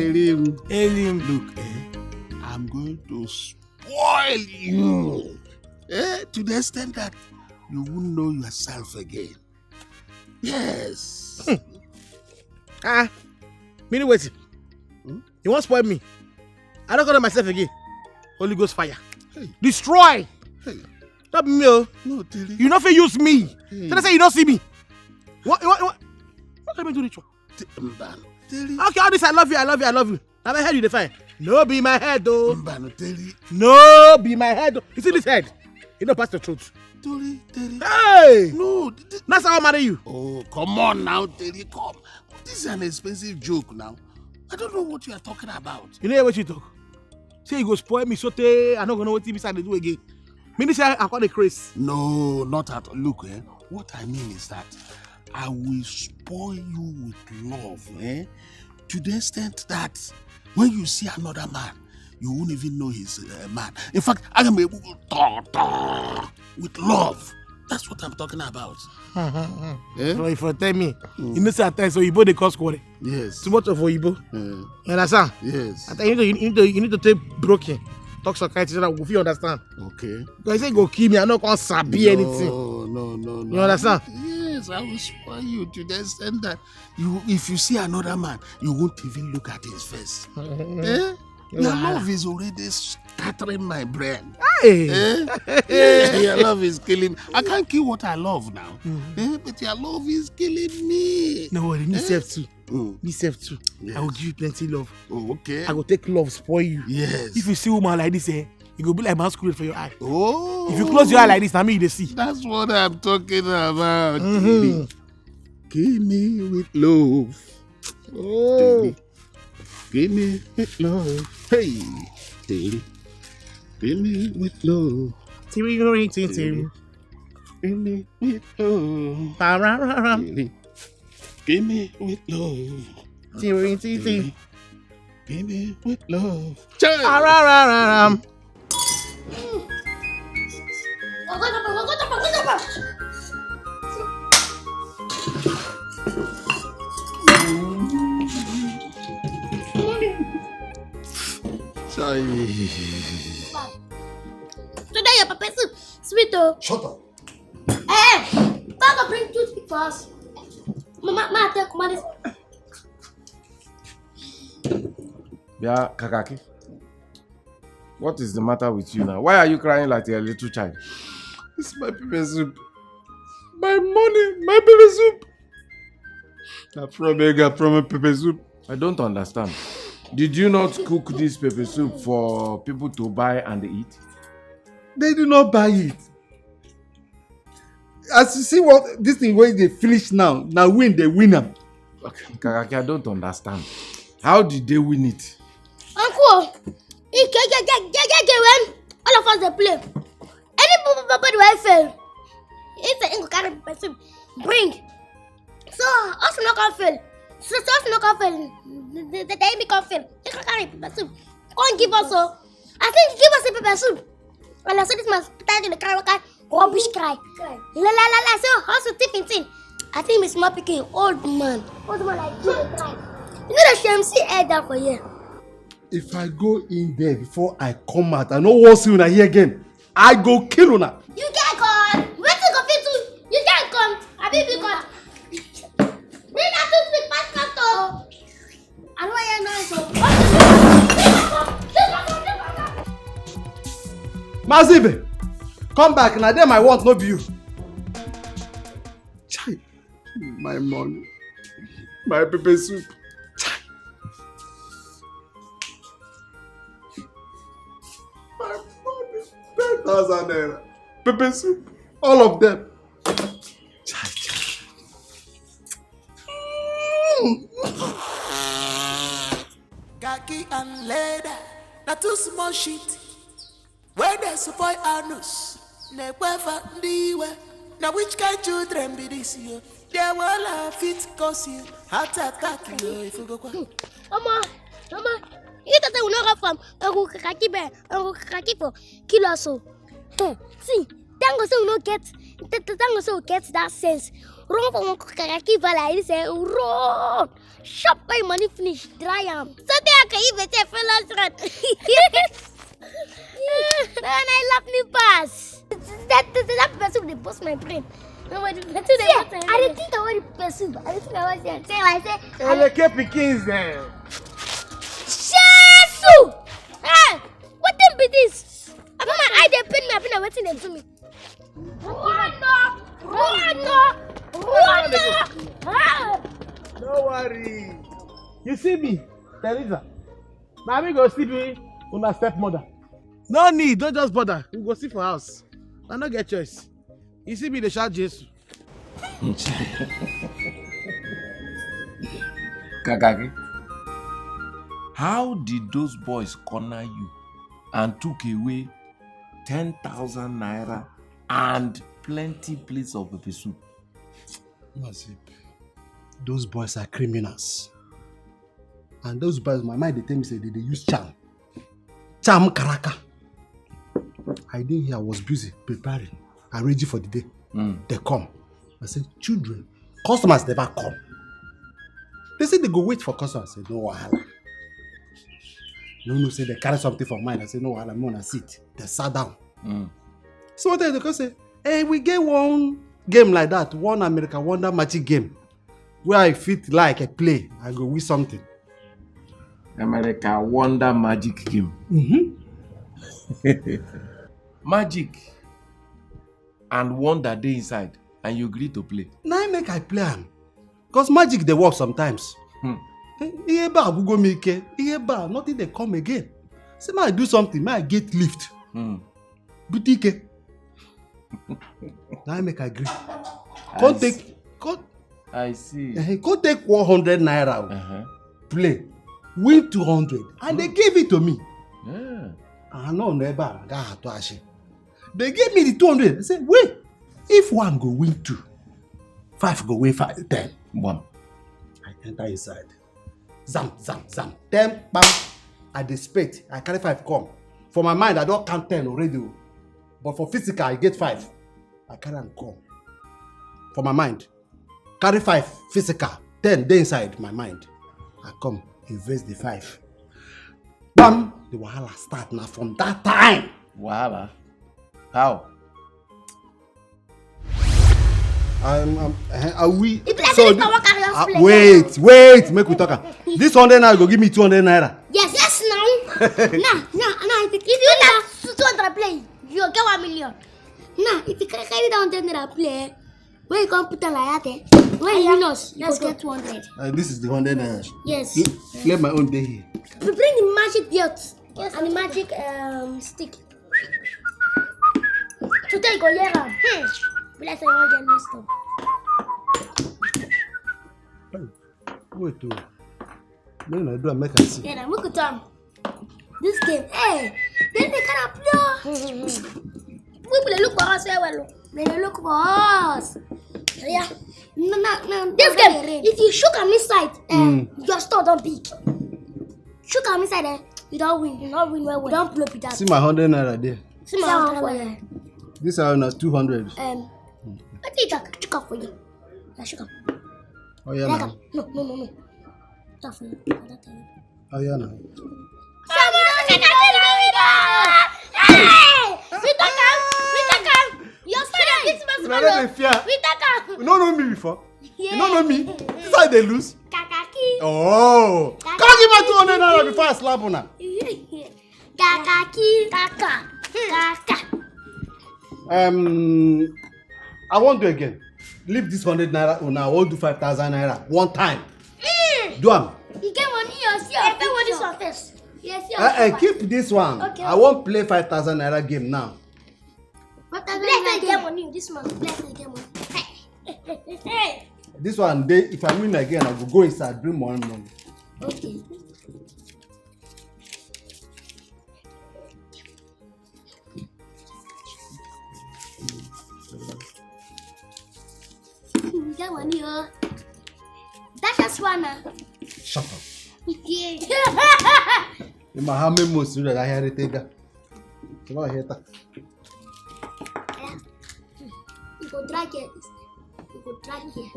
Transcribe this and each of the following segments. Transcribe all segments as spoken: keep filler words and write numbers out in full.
Elim. Elim. Look, eh, I'm going to spoil you, eh, to the extent that you won't know yourself again. Yes. Ah, meaning wetin? Hmm? You wan spoil me? I no go know myself again. Holy Ghost fire. Hey. Destroy. Hey, No be me o. no, Terry. You no fit use me. Hey. Tell me say you no see me. What? What? What? What can I do ritual? T- Mba, Terry. Okay, all this I love you, I love you, I love you. Na my head you dey find. No be my head o. Mba, no, Terry. No be my head o. You see this head? You no pass the truth. Terry, Terry. Hey! No, th- th- That's how I marry you. Oh, come on now, Terry, come. This is an expensive joke now. I don't know what you are talking about. You know what you talk? Say you go spoil me so tey I no go know wetin be say I dey do again. Meaning say I call the craze. No, not at all. Look, eh, what I mean is that I will spoil you with love, eh, to the extent that when you see another man, you won't even know he's a man. In fact, I am able to talk, talk with love. That's what I'm talking about. Eh? So if you tell me, you know say at times oyibo dey cause quarrel. Yes. Too much of oyibo. Eh, You understand? yes. At times you need to you need to, you need to take broken. Talk some kind thing so that we fit understand. Okay. Because say go kill me, I no come sabi anything. No, no, no, no. You understand? Yes, I will spoil you to the extent that you, if you see another man, you won't even look at his face. Eh? Your Wow. Love is already scattering my brain. Hey. Eh? Eh, your love is killing. I can't kill what I love now. Eh? But your love is killing me. No worry, me self too. Mm. Me self too. Yes. I will give you plenty love. Oh, okay. I go take love spoil you. Yes. If you see woman like this, eh, you go be like masquerade for your eye. Oh. If you close your eye like this, na me you dey see. That's what I'm talking about. Mm-hmm. Kill me with love. Oh. Kill me with love. Hey. Kill me with love. Tiri, tiri, tiri. Kill me with love. Pararam. Kill me with love. Tiri, tiri, tiri. Kill me with love. Chai. Parararam. Chai. Today your pepper soup sweet oh. Shut up. Eh, Papa bring toothpick for us. Mama, ma take money. Yeah, Kakaki. What is the matter with you now? Why are you crying like a little child? It's my pepper soup. My money, my pepper soup. I from beg, I from a pepper soup. I don't understand. Did you not cook this pepper soup for people to buy and eat? They do not buy it. As you see what this thing wey dey finish now, na win dey win am. Kakaki, I don't understand. How did they win it? Uncle, he get get get get get get when all of us dey play. Anybody wey fail, he say he go carry person bring. So us no come fail. So, so us no come fail. The the the the come fail. He come carry person. Come give us o. I think he give us a pepper soup. And I say this man start to cry, cry, rubbish cry. La la la la. So us to tip in thing. I think Miss Mapiki, old man. Old man like you dey cry. You know the shame see head down for here. If I go in there before I come out, I no wan see una here again. I go kill una. You get God. Wetin go fit do? You get God. Abi be God. Bring that toothpick pass pastor. I no hear noise o. Mazibe, come back na dem I want, no be you. Chai, my money, my pepper soup. Chai. My money, ten thousand naira. Pepper soup, all of them. Chai, chai. Khaki and leather, na too small shit. Where they spoil anus, na ekwefa ndị iwe. Na which kind children be this yo? They will fit cause you heart attack yo if you go kwa. Omo, omo, you tell say we no go farm. Uncle Kakakibe, Uncle Kakakipo, kill us o. Hmm. See, thank God say we no get, th- th- thank God say we get that sense. Run for one kakaki vala, I say run. Shop my money finish, dry am. So they are even tell fellows run. Man, I love me pass. That that, that person dey burst my brain. No, but the person dey burst my brain. I dey think about the person. I dey think about the say I say. Eleke pikins dem. Jesus! Ah, wetin be this? I put my eye dey pain me. I put wetin dey do me. Run up! Run up! Run up! Ah! No worry. You see me, Teresa? Now me go sleep with una stepmother. No need, don't just bother. We go sleep for house. I no get choice. You see me, they shout Jesus. Kakaki, how did those boys corner you and took away ten thousand naira and plenty plates of pepper soup? Mazip, those boys are criminals. And those boys, my mind, they tell me say they, they use charm. Charm karaka. I dey here, I was busy preparing, arranging for the day. Mm. They come. I say, children, customers never come. They say they go wait for customers. I say, no wahala. No, no, say they carry something for mind. I say, no wahala, me wanna sit. They sat down. Mm. So what they go say, hey, we get one game like that, one America Wonder Magic game. Where I fit like a play, I go win something. America Wonder Magic game. Mm-hmm. Magic and wonder dey inside, and you gree to play. Na im make I play am. Cause magic dey work sometimes. Hmm. Eh, ihe ebe a gwugo m ike, ihe ebe a, nothing dey come again. Say make I do something, make I get lift. Hmm. Bute ike. Na im make I gree. I Come see. take, come, I see. Eh, come take one hundred naira o. Uh-huh. Play. Win two hundred. And they give it to me. Yeah. I no know ebe a, ga atụ asị. They give me the two hundred. They say, wait, if one go win two, five go win five, ten. One. I enter inside. Zam, zam, zam. Ten, bam. I dey spit. I carry five come. For my mind, I don count ten already o. But for physical, I get five. I carry am come. For my mind, carry five physical, ten dey inside my mind. I come, invest the five. Bam! The wahala start na from that time. Wahala? How? I'm, I'm, eh, are we? If you so like this, the- come on, carry us ah, play wait, now. Wait, make we talk am. This hundred naira go give me two hundred naira. Yes, yes, now. Now, now, now, if you, if you like two hundred play, you get one million. Now, if you carry, carry that hundred naira play, when you come put am like that, eh, when you win us, you go get two hundred. Uh, this is the hundred naira. Yes. Play my own day here. We bring the magic belt and the magic, um, stick. Today you go hear am. Hmm. Be like say you wan get messed up. Wait o. Make una do am, make I see. Yeah, na, make we do am. This game, hey, dem dey kind of play o. People dey look for us well well o. Dem dey look for us. Yeah. No, no, no. This game, if you shook am inside, eh, your store don big. Shook am inside, eh, you don win. You don win well well. You don blow be that. See my hundred naira there. See my hundred naira. This one na two hundred. Um, wetin you talk? Shook am for you. Na shook am. Oh yeah, na. No, no, no, no. Talk for you. Oh yeah, na. Hey! We talk am. We talk am. Your spirit is my small. We talk am. You no know me before. You no know me. This how they lose. Kakaki. Oh. Kakaki. Come give me two hundred naira before I slap una. Kakaki. Kaka. Kaka. Um, I won't do again. Leave this hundred naira una. I won't do five thousand naira one time. Mm. Do am. You get money, you see. Hey, pay what is your face? Yes, yes. Uh, uh, keep this one. Okay. I won't play five thousand naira game now. Bless, you get money. This man, bless, you get money. Hey. This one, they, if I win again, I will go inside, bring more money. Okay. You get money, oh. That's just one, ah. Shut up. Yeah. In my how many months do that I hear it? Come on, here. You go drag it. You Go drag here.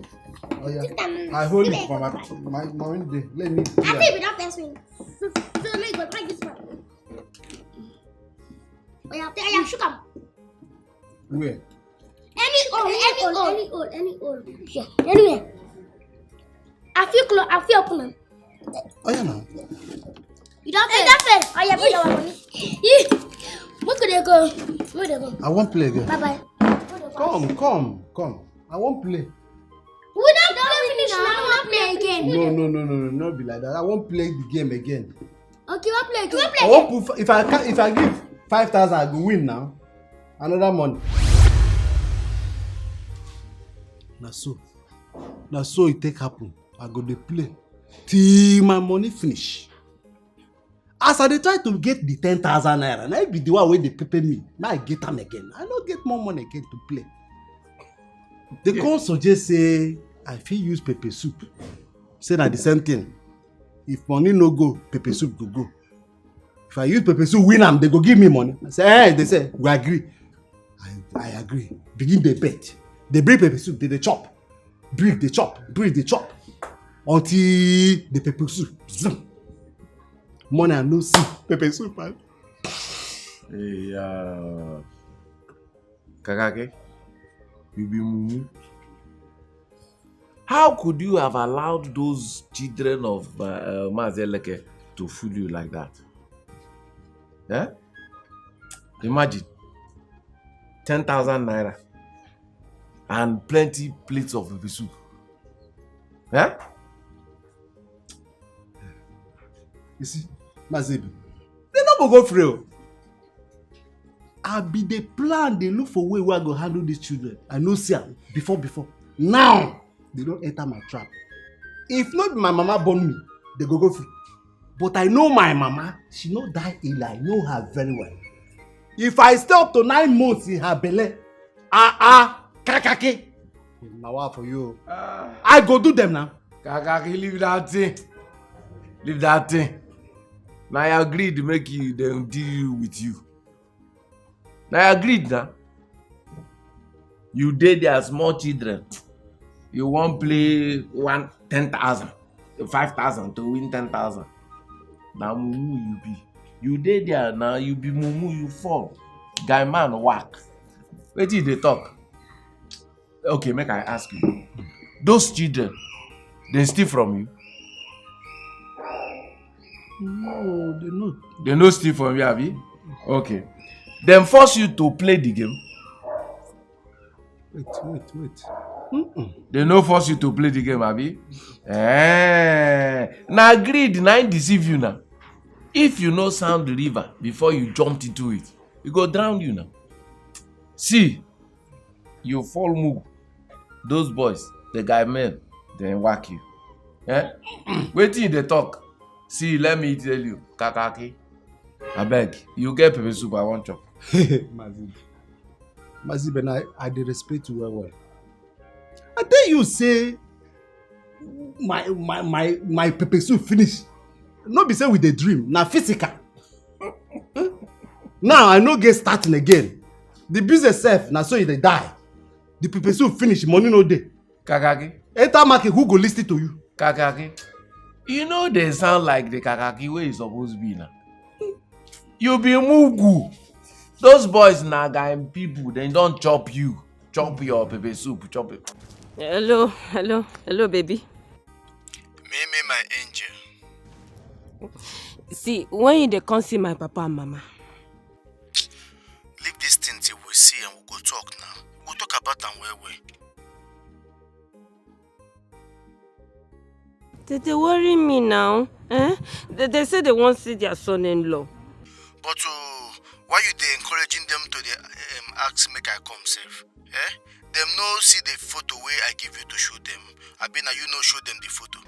Oh yeah. I hold it for my my mommy dey. Let me do I think we that. Don't test me. So, so let me go drag this one. Oh yeah, oh yeah, shook am. Where? Any hole, any hole, any hole, any hole. Yeah, anywhere. I feel close. I feel open am. Oh yeah, now. You don't fail. You don't fail. Oh yeah, put our money. Make we dey go. Make we dey go. I won't play again. Bye bye. Come, come, come. I won't play. We don't play finish now. We don't play again. No, no, no, no, no, not be like that. I won't play the game again. Okay, we play again. We play I again. Won't put, if I can, if I give five thousand, I go win now. Another money. Na so, na so it take happen. I go dey play till my money finish. As I dey try to get the ten thousand naira, na it be the one wey dey pepper me. Now I get am again. I no get more money again to play. They come suggest say I fit use pepper soup. Say na the same thing. If money no go, pepper soup go go. If I use pepper soup, win am, they go give me money. I say, hey, they say, we agree. I, I agree. Begin the bet. They bring pepper soup, they, they chop. Bring the chop, bring the chop. Until the pepper soup, zoom. Money I no see. Pepper soup, man. Hey, uh, Kakake, you be mumu. How could you have allowed those children of uh, uh, Mazeleke to fool you like that? Eh? Imagine ten thousand naira and plenty plates of pepper soup. Eh? You see, Mazebi, they no go go free. Oh. I be the plan, they look for way where I go handle these children. I know see am before, before. Now, they don't enter my trap. If not my mama born me, they go go free. But I know my mama, she no die ill. I know her very well. If I stay up to nine months in her belly, ah ah, kakaki, na wa for you. Ah. I go do them now. Kakaki, leave that thing. Leave that thing. Now I agreed to make you them deal with you. Now I agreed now. You did their small children. You won't play one ten thousand, five thousand to win ten thousand. Now mumu you be. You did there now, you be mumu, you fall. Guy man whack. Wait till they talk. Okay, make I ask you. Those children, they steal from you? No, they not. They no steal from you, abi? Okay. Then force you to play the game. Wait, wait, wait. Mm-mm. They no force you to play the game, abi? Eh. Now greed, now deceive you now. If you no sound the river before you jumped into it, it go drown you now. See, you fall mugu. Those boys, the guy men, they whack you. Eh? Wait till they talk. See, let me tell you, Kakaki. I beg, you get pepper soup, I want chop. Mazibe. Mazibe, I, I dey respect you well well. I tell you, say, my my my my pepper soup finish. No be say we dey dream, na physical. Now I no get starting again. The business sef na so e dey die. The pepper soup finish, money no dey. Kakaki. Enter market, who go listen to you? Kakaki. You know they sound like the Kakaki wey e suppose be now. You be mugu. Those boys na guy people, they don't chop you. Chop your pepper soup, chop it. Hello, hello, hello, baby. Me, me, my angel. See, when you dey come see my papa and mama. Leave this thing till we see and we go talk now. We go talk about am well well. They dey worry me now. Eh? They, they say they wan see their son-in-law. But uh, why you dey encouraging them to dey um, ask make I come sef? Eh? Dem no see the photo wey I give you to show them. Abi na you no show them the photo?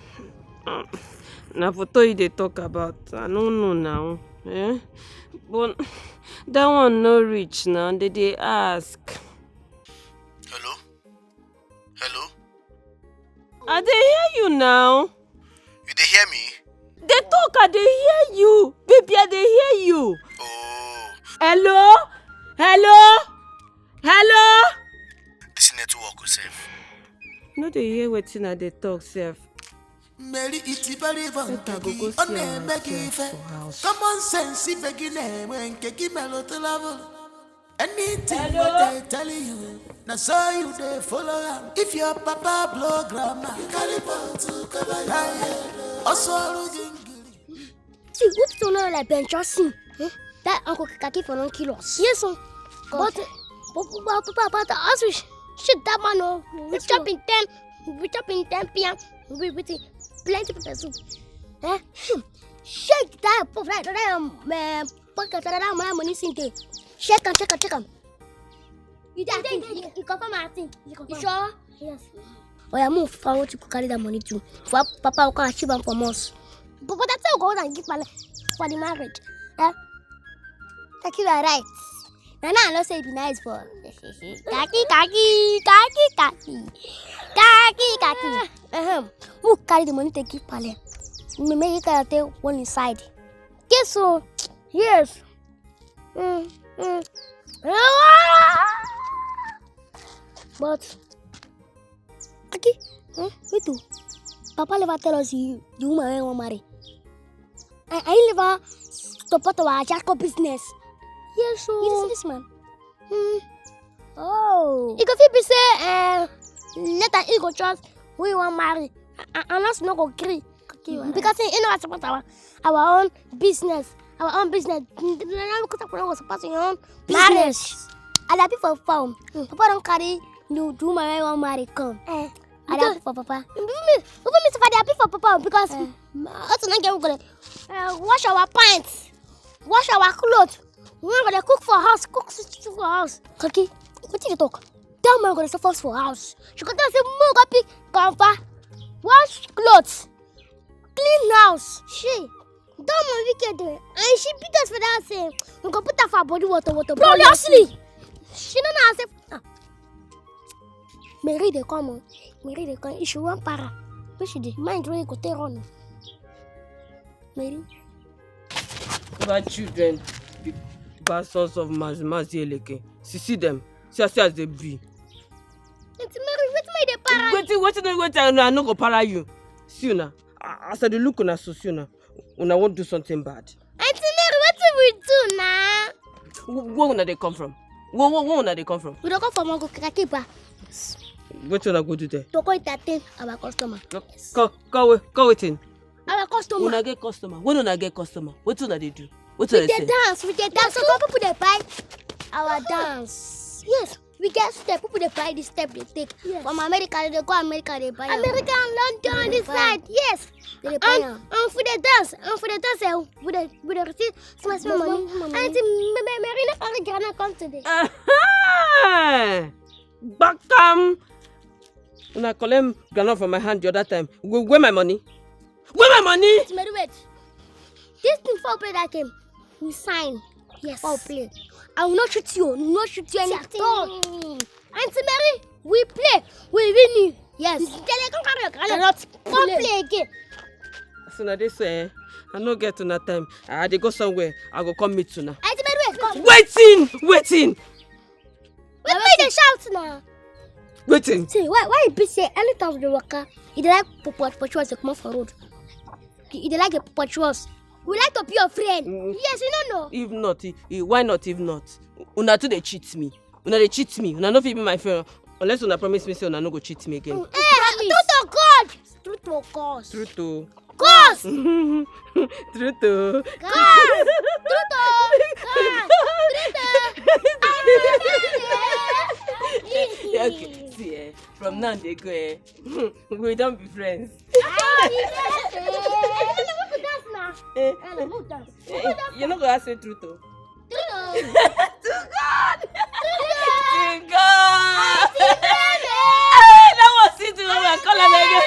Na photo you dey talk about. I no know now. Eh? But that one no reach now. They dey ask. Hello? Hello? I dey hear you now. You dey hear me? Dey talk, I dey hear you. Baby, I dey hear you. Oh. Hello? Hello? Hello? This network sef. No dey hear wetin I dey talk sef. Mary itibari Make I go go bantagi see ọ na-eme gị myself ife. For house. Common sense ibe gị na-enwe nke gị melụ travel. Anything wey dey tell you, na so you dey follow am. If your papa blow grammar, you carry ball to cover your head. Ọsọ ọrụ gị ngiri. See, who people know like Ben Johnson? Hmm? That Uncle Kaki for don't kill us. Yes, sir. But, but, but, but, but, but as we sh- shit that man, oh, we chop in ten, we chop in ten p m. We with plenty pepper soup. Eh? Hmm. Shake that pop, that, that, um, uh, pocket, that, that, my money sink there. Shake am, shake am, shake am. You dey think? You, you confirm I think. You confirm? You sure? Yes. Oya, move forward to go carry that money too. For papa will come achieve am for us. But, but I tell you go and give pale for the marriage. Eh? Take you are right. Na now I know say you be nice for. Kaki, kaki, kaki, kaki. Kaki, kaki. Uh-huh. Who carry the money take give pale? Me, me, you carry take one inside. Yes, so. Yes. Mm, mm. But, Aki, hmm? Wait, oh. Papa never tell us you, the woman wey wan marry. I, I never support our Jacob business. Yes, so. You see this man? Hmm. Oh. It go fit be say, uh, later he go trust who he wan marry. And, and us no go gree. Because he, he never support our, our own business. Our own business. Because we no go support your own marriage. And I be for farm. Papa don carry the, the woman wey wan marry come. Eh. And I be for papa. Even me, even me sef, I dey happy for papa because also no get who go dey, uh, wash our pants, wash our clothes. We no go dey cook for house, cook s- s- for house. Kaki, wetin you talk? That man go dey suffer us for house. She go tell us say make we go pick kanfa, wash clothes, clean house. She, that man wicked, eh? And she beat us for that same. We go put her for body water, water. Bro, honestly, she no know herself. Ah. Mary dey come o. Mary dey come. If she wan para, make she dey mind where you go take run o. Mary. Bad children, the bad sons of Mazi Mazi Eleke. See, see them. See, see as they be. Auntie Mary, wetin make you dey para me? Wetin, wetin, wetin, I no, I no go para you. See una. A- As I dey look una so, see una. Una wan do something bad. Auntie Mary, wetin we do na? Wh- Where una dey come from? Where, where, where una dey come from? We dey come from Uncle Kakiba Wetin una go do there? to go entertain our customer. Come, come, wait, come wetin? Our customer. Una get customer. When una get customer, wetin una dey do? Wetin We una dey dey sell? Dance, we dey dance. So people dey buy our dance. Yes, we get step. People dey buy this step they take. Yes. From America, they dey go America, they buy am. America and London, this side. Yes. They dey buy am. And for the dance, and for the dance, eh, we dey, we dey receive small, small money. Small, small money. And the me, me, me, Marina carry Ghana come today. Aha! Gbakam! Una collect groundnut from my hand the other time. Where, where my money? Where my money? Wait, wait. This thing for play that game, we sign. Yes. For play. I will not shoot you. No shoot you any at all. Auntie Mary, we play. We win you. Yes. Tell her come carry your groundnut. Come play again. So now this, eh, I no get una time. I dey go somewhere. I go come meet una. Auntie Mary, wait, come. Wetin, wetin, Wait, wait, they shout now. Wetin. See, why, why you be say anytime we dey waka, you dey like put, put, put shoes, come off for road. You, you dey like dey put shoes. We like to be your friend. Mm. Yes, you don't know. If not, i- i- why not? If not, una too dey cheat me. Una dey cheat me. Una no fit be my friend unless una promise me say una no go cheat me again. Eh, true to God. True to God. True to. God. True to. God. True to God. True to. Okay, see, eh, from now dey go, eh, we don be friends. Eh, eh, you no go ask me true to. To God! To God! Hey, that was it, when I call him again.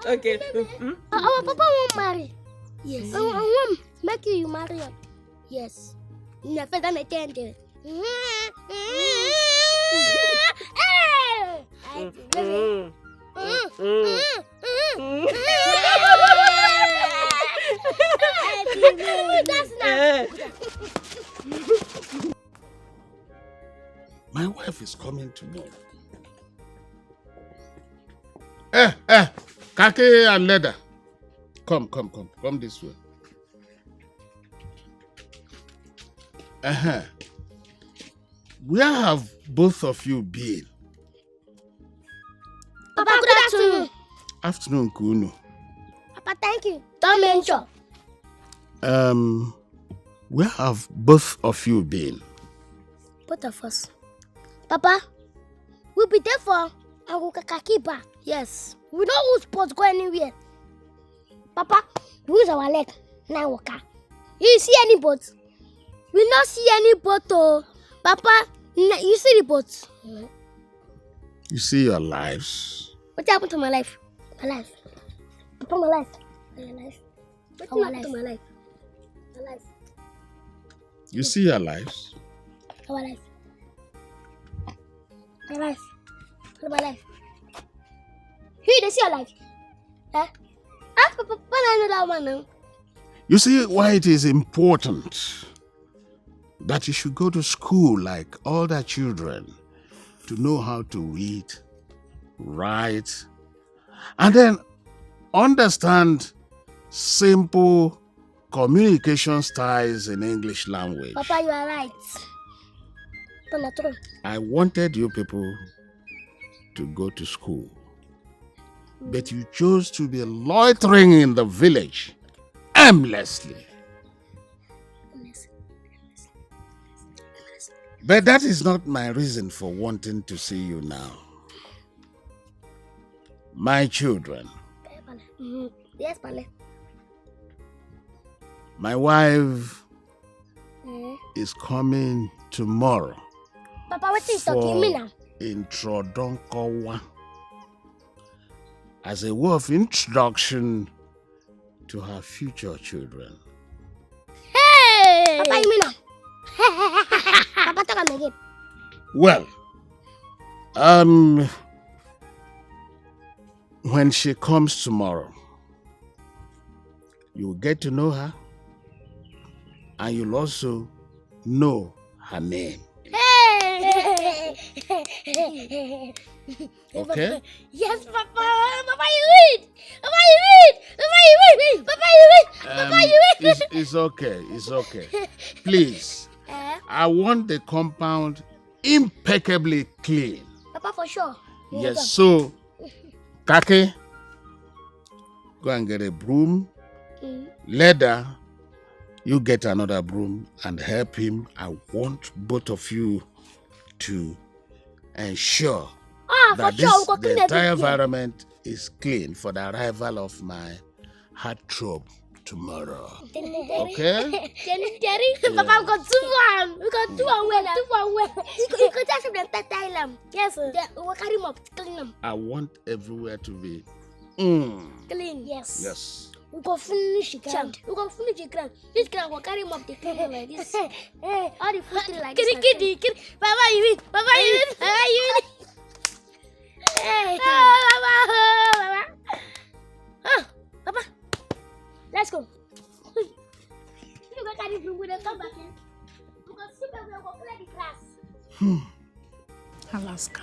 Okay. Hmm? Our papa won't marry. Yes. I, I want make you marry him. Yes. In the first time I tell you. Hey! Mm. That's not. My wife is coming tomorrow. Eh, eh, Kake and Leather. Come, come, come, come this way. Uh-huh. Where have both of you been? Papa, good afternoon. Afternoon, Kunu. Papa, thank you. Don't mention. Um, where have both of you been? Both of us. Papa, we be there for Uncle Kakakiba. Yes. We don't use boat go anywhere. Papa, we use our leg. Now waka. You see any boat? We not see any boat, oh. Papa, n- you see the boat? You see your lives. What happened to my life? My life. Papa, my life. My life. What happened to my life? My life. You see your lives. Our life. My life. My life. Hey, they see your life. Huh? Ask Papa, Papa, I know that one now. You see why it is important that you should go to school like other children to know how to read, write, and then understand simple communication styles in English language. Papa, you are right. Papa, na true. I wanted you people to go to school, but you chose to be loitering in the village aimlessly. But that is not my reason for wanting to see you now. My children, Mm, yes, Pale. My wife Eh? is coming tomorrow Papa, what is talking me for now? Introdonkowa as a way of introduction to her future children. Hey! Papa, you mean now? Papa, talk am again. Well, um, when she comes tomorrow, you'll get to know her and you'll also know her name. Hey! Okay? Yes, Papa. Papa, you win. Papa, you win. Papa, you win. Papa, you win. Papa, Um, you win. it's, it's okay. It's okay. Please, Eh? I want the compound impeccably clean. Papa, for sure. Yes, so, Kake, go and get a broom. Mm. Leather, you get another broom and help him. I want both of you to ensure Ah, for that sure. this, We go the clean entire everything. Environment is clean for the arrival of my heartthrob tomorrow. Then- Okay? Then Jerry, Papa, we go do one. We go do one well. Do one well. You go, you go just them tie, tie them. Yes, sir. Then we go carry them up, clean them. I want everywhere to be mm. Clean. Yes. Yes. We go finish the ground. We go finish the ground. This ground go carry them up, the clean them like this. All the food thing like this. Kitty, kitty, kitty. Baba, you win. Baba, you win. Baba, you win. Hey. Oh, Baba, oh, Baba. Ah, Papa. Let's go. You go carry broom, we dey come back here. We go sweep everywhere, we go clear the grass. Alaska.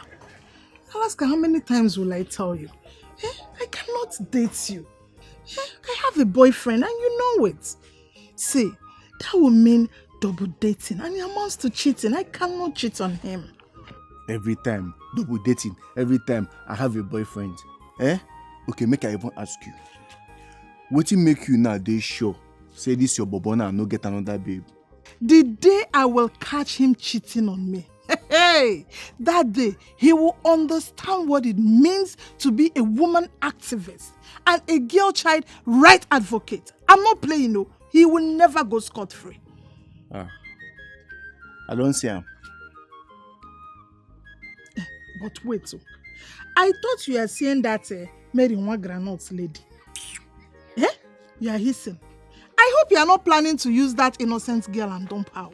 Alaska, how many times will I tell you? Eh? I cannot date you. Eh? I have a boyfriend and you know it. See, that will mean double dating and it amounts to cheating. I cannot cheat on him. Every time, double dating. Every time, I have a boyfriend. Eh? Okay, make I even ask you. Wetin make you now dey sure say this your bobo now no get another babe? The day I will catch him cheating on me, hey, that day he will understand what it means to be a woman activist and a girl child right advocate. I'm not playing, no. He will never go scot free. Ah, I don't see him. But wait, oh. I thought you were seeing that uh, Mary One Granite lady. Eh? You are hissing. I hope you are not planning to use that innocent girl and dump her.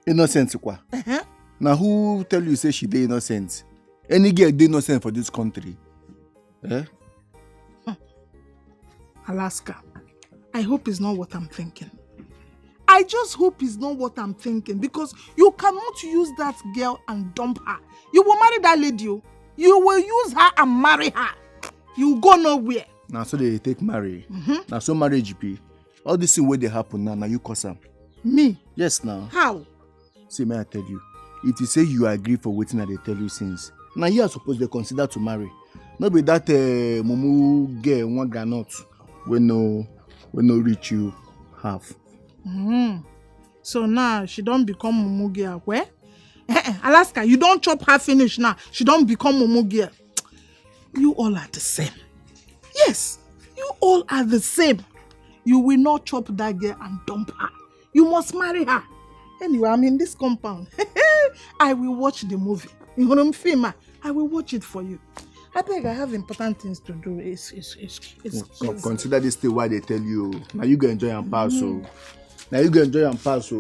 Innocent kwa. Uh-huh. Now who tell you say she dey innocent? Any girl dey innocent for this country? Eh? Alaska, I hope it's not what I'm thinking. I just hope it's not what I'm thinking, because you cannot use that girl and dump her. You will marry that lady, oh. You will use her and marry her. You go nowhere. Na so they take marry. Now so marriage be. All this thing wey dey happen now, na you cause am. Me? Yes now. How? See, may I tell you, if you say you agree for wetin I dey tell you since, na you are supposed to consider to marry. No be that uh, mumu girl, one granot, wey no, wey no reach you half. So now she don become mumu girl. Where? Eh, eh, Alaska, you don chop her finish now. She don become mumu girl. You all are the same. Yes, you all are the same. You will not chop that girl and dump her. You must marry her. Anyway, I'm in this compound. I will watch the movie. You know, film, ah, I will watch it for you. I beg, I have important things to do. It's, it's, it's, it's, Con- Consider this thing why they tell you. Now you go enjoy and pass. So now you go enjoy and pass. So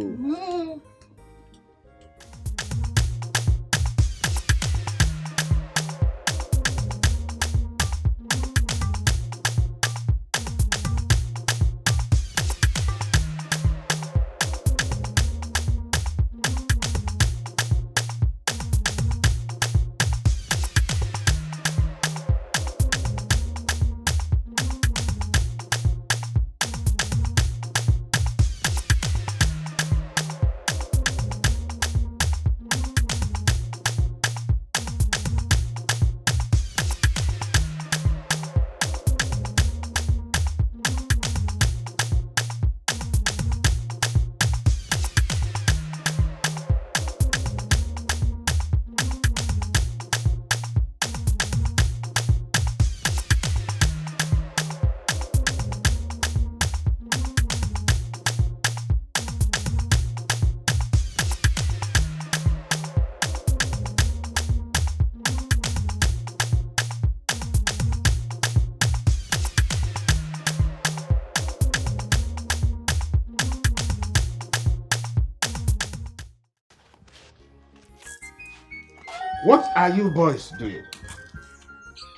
What are you boys doing?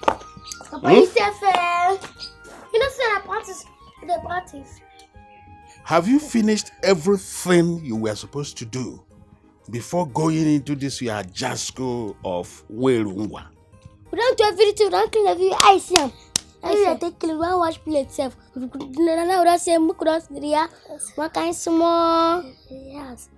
Papa, you sef, eh? You know, say I practice. They practice. Have you finished everything you were supposed to do before going into this your jasko of Werungwa? We don't do everything. We don't clean every. I see him. I see him. Take clean. We don't wash plate sef. No, no, no. We don't say, make we don't, yeah. One kind small. Yes.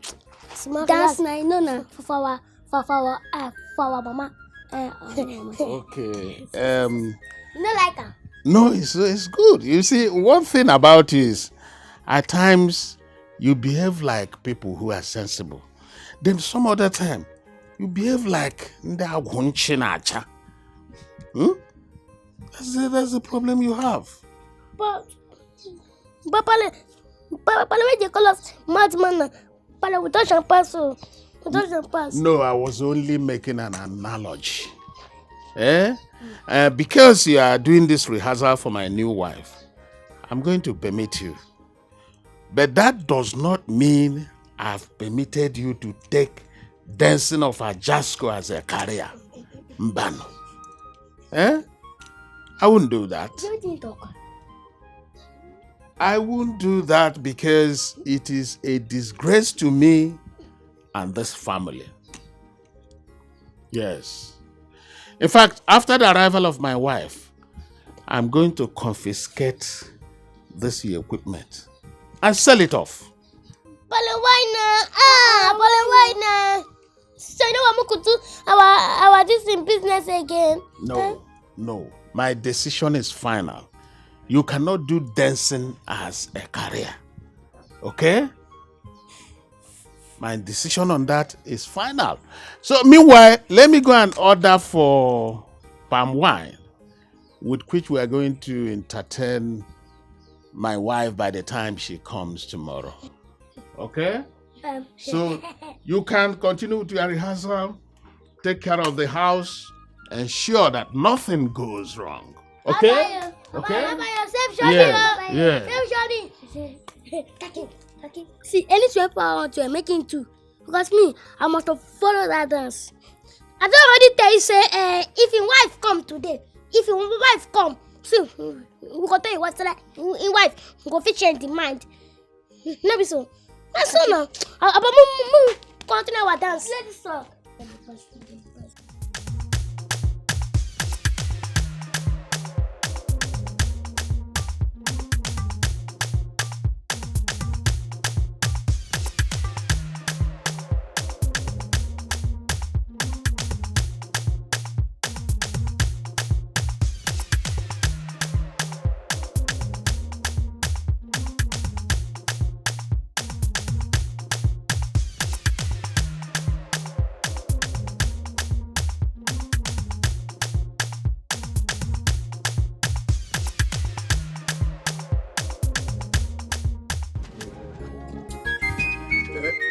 Small dance class. Now, you know now. For, for our, for, for our, uh, for our mama. Uh, our mama. Okay. Um, You know, like her. No, it's, it's good. You see, one thing about it is, at times, you behave like people who are sensible. Then some other time, you behave like ndị agwụ nchi na-acha. Hmm? That's the, that's the problem you have. But, but, Pale, Pale, Pale, why they call us madman now? Pale, we touch and pass, oh. We touch and pass. No, I was only making an analogy. Eh? Uh, because you are doing this rehearsal for my new wife, I'm going to permit you. But that does not mean I've permitted you to take dancing of Ajasko as a career. Mbano. Eh? I wouldn't do that. Wetin you talk? I won't do that because it is a disgrace to me and this family. Yes. In fact, after the arrival of my wife, I'm going to confiscate this your equipment and sell it off. Pale, why now? Ah, Pale, why now? So you know what we could do? Our, our this in business again. No, no. My decision is final. You cannot do dancing as a career. Okay? My decision on that is final. So meanwhile, let me go and order for palm wine, with which we are going to entertain my wife by the time she comes tomorrow. Okay? Um, So you can continue with your rehearsal, take care of the house, ensure that nothing goes wrong. Okay? Okay? Papa, you save Yeah, Shani, oh. Yeah. Save Shani. Take it, take it. See, any sweat power I want to make it too. Because me, I must follow that dance. I don already tell you say, eh, if your wife come today, if your wife come, see, we go tell you what, like, your wife go fit change the mind. No be so. I saw now. About move, move, continue our dance. Play this song.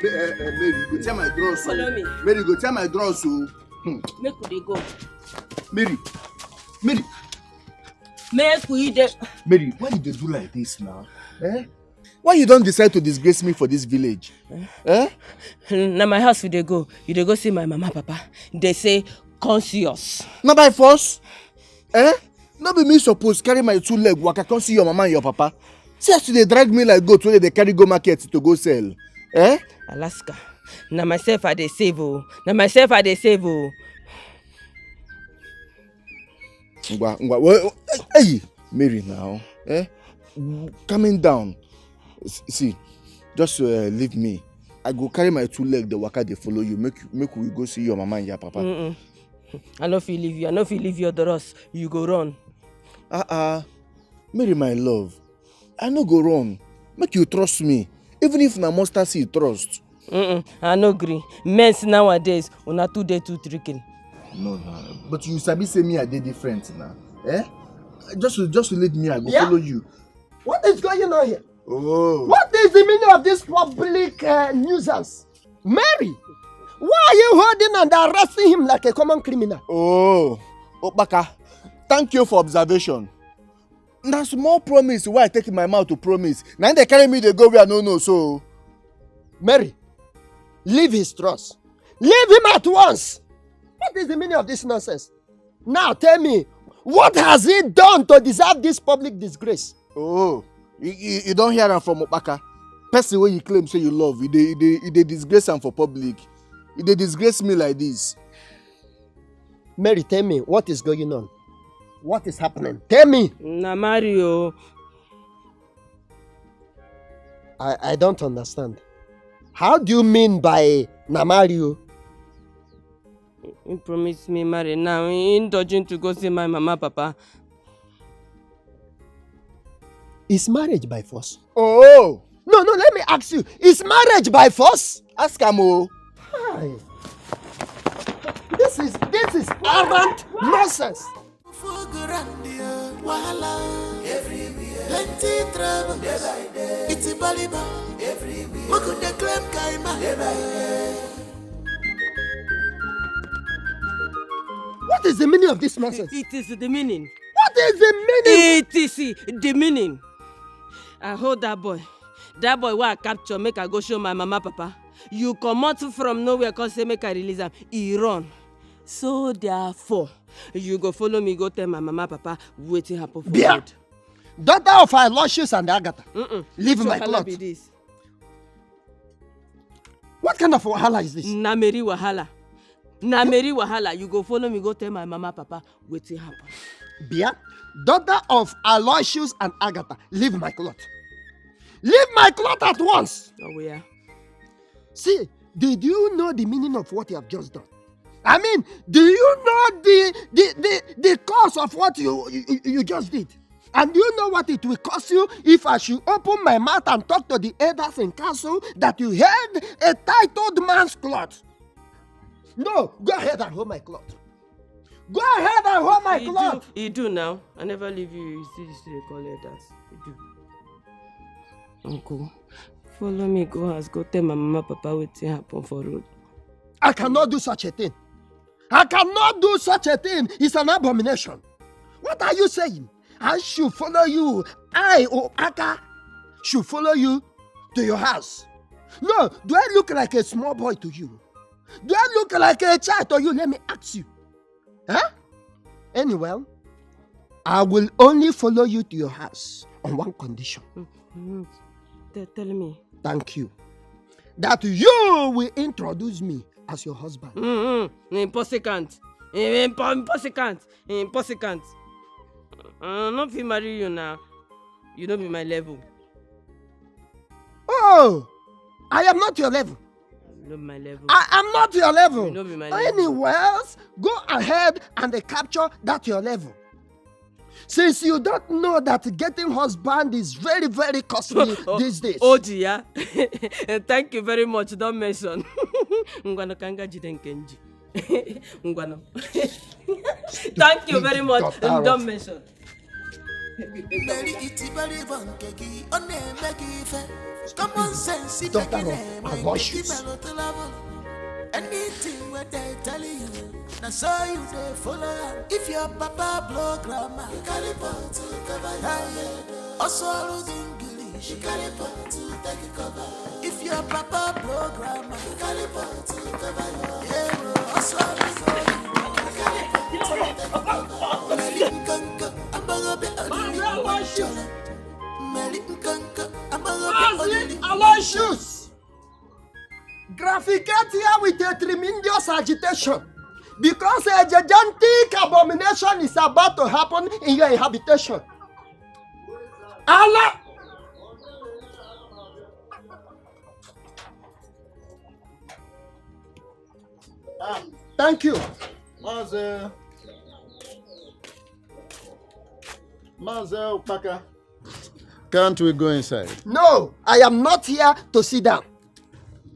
Eh, eh, eh, Mary, go tell my draws o. Follow me. Mary, go tell my draws o. Hmm. Make we dey go. Mary, Mary. Make we dey. Mary, why you dey do like this now? Eh? Why you don decide to disgrace me for this village? Eh? Na my house we dey go. You dey go see my mama, papa. They say, "Come see us." Na by force? Eh? No be me suppose carry my two leg waka come see your mama and your papa. See as you dey drag me like goat wey dey carry go market to go sell. Eh? Alaska. Na myself I dey save o. Na myself I dey save o. Ngwa, ngwa. Well, hey, Mary now. Eh? Calming down. S- See, just uh, leave me. I go carry my two leg, the waka dey follow you. Make make we go see your mama and your papa. Mm-mm. I no fit leave you. I no fit leave you, Doros. You go run. Uh-uh. Mary, my love, I no go run. Make you trust me. Even if na mustard seed trust. Mm-mm. I no gree. Men nowadays, una too dey too tricking. No, no. But you sabi say me, I dey different now. Eh? Just just leave me, I go Yeah? follow you. What is going on here? Oh. What is the meaning of this public uh, nuisance? Mary, why are you holding and arresting him like a common criminal? Oh, Okpaka, thank you for observation. Na small promise wey I take my mouth to promise. Na im dey carry me dey go where I no know so. Mary, leave his trust. Leave him at once. What is the meaning of this nonsense? Now tell me, what has he done to deserve this public disgrace? Oh, you, you, you don hear am from Okpaka. Person wey you claim say you love, you dey you dey you dey disgrace am for public. You dey disgrace me like this. Mary, tell me what is going on. What is happening? Tell me. Na Mario. I, I don't understand. How do you mean by na Mario? He promised me marriage now. He dodging to go see my mama, papa. Is marriage by force? Oh! No, no, let me ask you. Is marriage by force? Ask am o. Hi. This is this is arrant nonsense. Full ground, yeah, wahala everywhere. Plenty trouble. Day by day. It's a volleyball everywhere. Who could they claim Kaima? Day by day. What is the meaning of this nonsense? It is the meaning. What is the meaning? It is the meaning. I hold that boy. That boy wey I capture make I go show my mama, papa. You comot from nowhere come say make I release am. He run. So therefore, you go follow me go tell my mama, papa wetin happen for Bia! Road. Daughter of Aloysius and Agatha. Mm-mm. Leave my cloth. Be this? What kind of wahala is this? Na Mary wahala. Na Mary wahala. You go follow me go tell my mama, papa wetin happen. Bia, daughter of Aloysius and Agatha, leave my cloth. Leave my cloth at once. Oh, yeah. See, did you know the meaning of what you have just done? I mean, do you know the the the, the cause of what you, you you just did? And do you know what it will cost you if I should open my mouth and talk to the elders in council that you held a titled man's cloth? No, go ahead and hold my cloth. Go ahead and hold my cloth. He do now. I never leave you. You see this, you call it that. You do. Uncle, follow me go house. Go tell my mama, papa wetin happen for road. I cannot do such a thing. I cannot do such a thing. It's an abomination. What are you saying? I should follow you. I, Okpaka, should follow you to your house. No, do I look like a small boy to you? Do I look like a child to you? Let me ask you. Huh? Anyway, I will only follow you to your house on one condition. Mm, mm. Te- tell me. Thank you. that you will introduce me as your husband. Mm-hmm. Impossible. Impo- impossible. Impossible. I no fit marry you now. You no be my level. Oh, I am not your level. You no be my level. I am not your level. You no be my level. Anyways, go ahead and capture that your level. Since you don't know that getting husband is very, very costly these days. Oh, dear. Thank you very much. Don't mention. Ngwano kanga jide nkenji. Ngwano. Thank you very much. Don't mention. Mary Itibari Bankeki, ọ na-eme gị ife. Common sense, if you daughter of Aloysius. Anything what they tell you, na so you dey follow am. If your papa blow grammar, you carry pot to cover your head. Also, all the English, you carry pot to take cover. If your papa blow grammar, you carry pot to cover your head. Also, all the English, you carry pot to take cover. Mary Nkanka, Ambaga be a little Mary Nkanka, Ambaga be a little Aloysius. Graphic here with a tremendous agitation because a gigantic abomination is about to happen in your habitation. Allah! Ah, thank you. Maazị Maazị Okpaka. Can't we go inside? No, I am not here to sit down.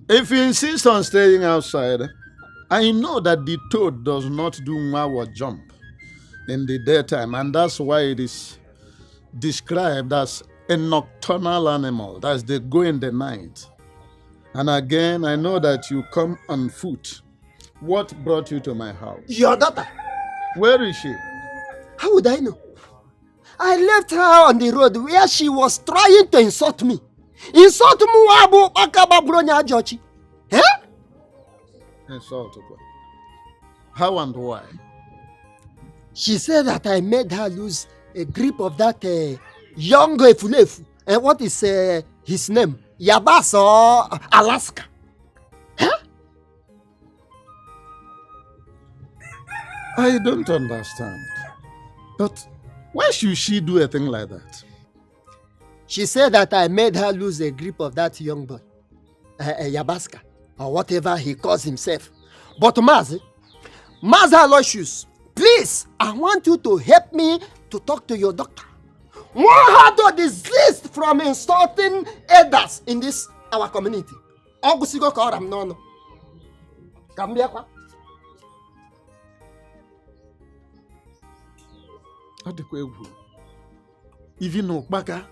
If you insist on staying outside, I know that the toad does not do Nwawa jump in the daytime, and that's why it is described as a nocturnal animal, that is, they go in the night. And again, I know that you come on foot. What brought you to my house? Your daughter. Where is she? How would I know? I left her on the road where she was trying to insult me. Insult me, Abu Akaba Bronya Jochi. Eh? Insult. How and why? She said that I made her lose a grip of that uh, young efulefu. And what is uh, his name? Yabas or Alaska? Huh? I don't understand. But why should she do a thing like that? She said that I made her lose a grip of that young boy, uh, uh, Yabaska, or whatever he calls himself. But Mazi, Mazi Aloysius, please, I want you to help me to talk to your doctor. Want her to desist from insulting elders in this our community. Ọ gwụsịgo ka ọ ra m n'ọnụ. Ka m bịakwa. Ọ dịkwa egwu. Even Okpaka,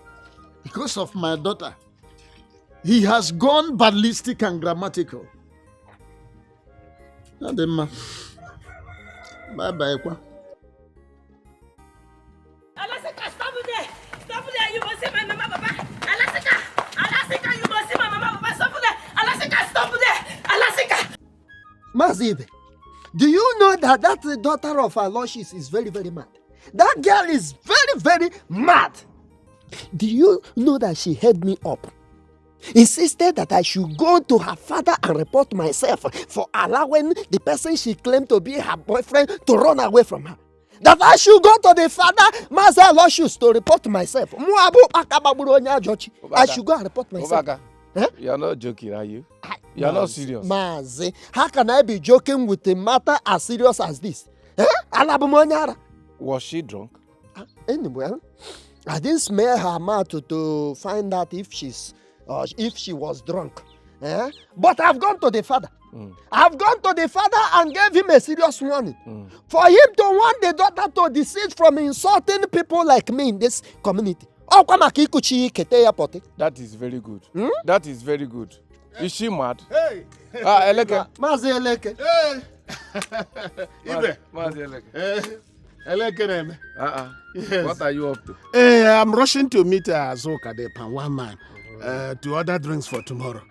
because of my daughter, he has gone ballistic and grammatical. Ọ dị mma. Bye bye kwa. Alasika, stop there. Stop there. You must see my mama, papa. Alasika, Alasika, you must see my mama, papa. Stop there. Alasika, stop there. Alasika. Mazi Ibe, do you know that that daughter of Aloysius is very, very mad? That girl is very, very mad. Do you know that she held me up? Insisted that I should go to her father and report myself for allowing the person she claimed to be her boyfriend to run away from her. That I should go to the father, Mazi Aloysius, to report myself. Muabu Akababuru Onyajochi. I should go and report myself. Obaka, eh? You are not joking, are you? You are not serious. Mazi, how can I be joking with a matter as serious as this? Eh? Alabumonyara. Was she drunk? Ah, anyway, I didn't smell her mouth to, to find out if she's or if she was drunk. Eh? But I've gone to the father. Mm. I've gone to the father and gave him a serious warning mm. for him to warn the daughter to desist from insulting people like me in this community. Ọkwa maka ikuchi kete ya pọtị. That is very good. Hmm? That is very good. Is she mad? Hey. Ah, Eleke. Mazi Eleke. Hey. Ibe. Mazi Eleke. Eh. Elekere. Uh-uh. Yes. What are you up to? Eh, I'm rushing to meet uh, Azuka, the Pan one man, uh, to order drinks for tomorrow.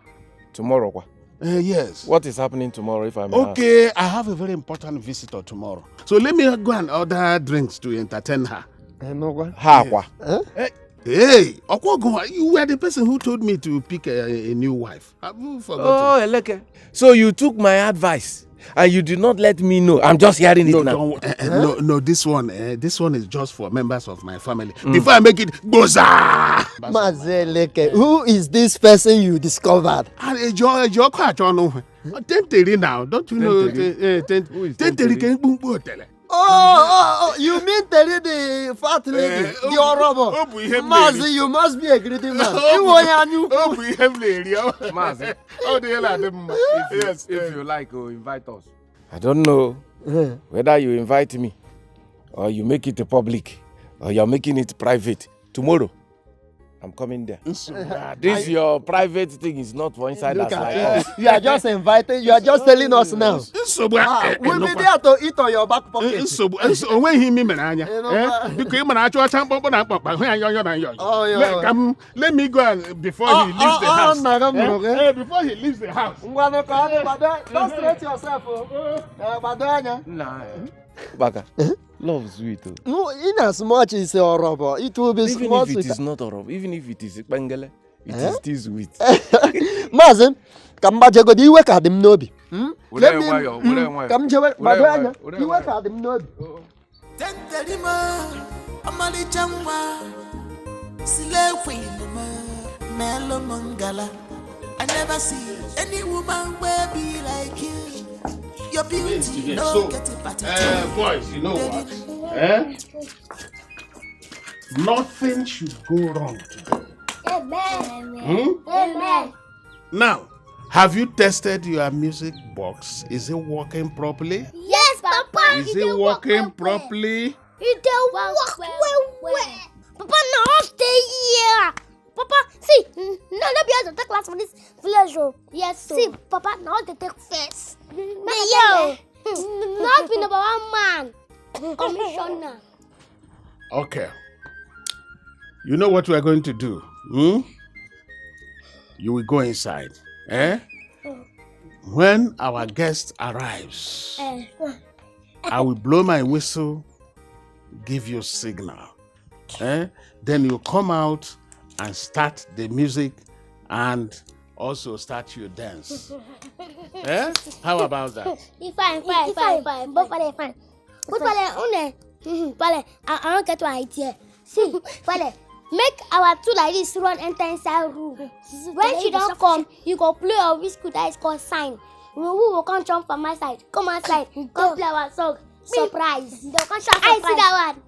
Tomorrow, kwa? Uh, yes. What is happening tomorrow, if I may ask? Okay, I have a very important visitor tomorrow. So let me go and order drinks to entertain her. Eh, no, kwa? Ha, kwa? Eh? Eh, Hey, Okwogo, you were the person who told me to pick a, a new wife. Have you forgotten? Oh, Eleke. So you took my advice and you did not let me know. I'm just hearing it No, now. Don't, uh, uh, no, no, this one, uh, this one is just for members of my family. Before I make it, Gboza! Mazi Eleke, who is this person you discovered? And Ejo, Ejo, Kwachono. Tenteri now, don't you know? Tenteri. Uh, uh, tent, Who is Tenteri Tenteri? Can Bumbo Tele. Oh, oh, oh, you mean Terry the fat lady, Eh, the Orobo? Ọ bụ ihe m na-eri. Mazi, you must be a greedy man. Iwe onye anya ukwu. Ọ bụ ihe m na-eri. Ọ Mazi, ọ dị ya na-adị mma. Yes. if eh. you like, oh, invite us. I don't know Eh, whether you invite me or you make it public or you're making it private. Tomorrow, I'm coming there. Nsogbu adị. This your private thing is not for inside Look us at like you. us. You are just inviting, you are just telling us now. Nsogbu Ah, a- we be enokwa. there to eat on your back pocket. Nsogbu nsogbu- onwe ihe ime mere anya. Enokwa. Eh? Biko ị mara achụ ọcha mkpọmkpọ na mkpọkpa hụ ya yọyọ na yọyọ. Oh, yeah. Let, come, let me go and before Oh, he leaves oh, the oh, house. nna gị mụrụ gị. Eh? Eh, before he leaves the house. Ngwanụ ka ọ dị, gbado, don't straight yourself, oh. Eh, gbado anya. Nah, Baka, love sweet. Oh. No, in as much as Orobo, it will be Even small if it sweeter. Is not Orobo, even if it is Pengele, it Eh? is still sweet. Mazi, ka m gbajegodi iwe ka dị m n'obi. Hmm? Were Let me- nwayọọ, hmm, were nwayọọ. Ka m jewe Were gbado nwayọọ, anya, were iwe nwayọọ. Ka dị m n'obi. Tenterima, ọmalịcha nwa, slay queen, melomongala. I never see any woman wey be like you. Your beauty no get a Uh, boys, you know what? Eh? Nothing should go wrong today. Amen. Hmm? Amen. Now, have you tested your music box? Is it working properly? Yes, Papa. Is it working properly? It dey work well well. Papa, na us dey here. Papa, see, no, no be us dey take class for this village o. Yes, so. See, Papa, na us dey take first. Na here o. Na us be number one man. Commissioner. Okay. You know what we are going to do? Hmm? You will go inside. Eh? When our guest arrives, Eh. I will blow my whistle, give you signal. Eh? Then you come out and start the music and also start your dance. Eh? How about that? E fine, fine, fine, fine. Both of them fine. But Pale, une, mhm, Pale, I, I don't get one idea. See, Pale, make our two like this run enter inside room. When she don't come, you go play your whiskey that is called sign. We, we will come jump from my side. Come outside. Come play our song. Surprise. They'll come shout I see surprise. That one.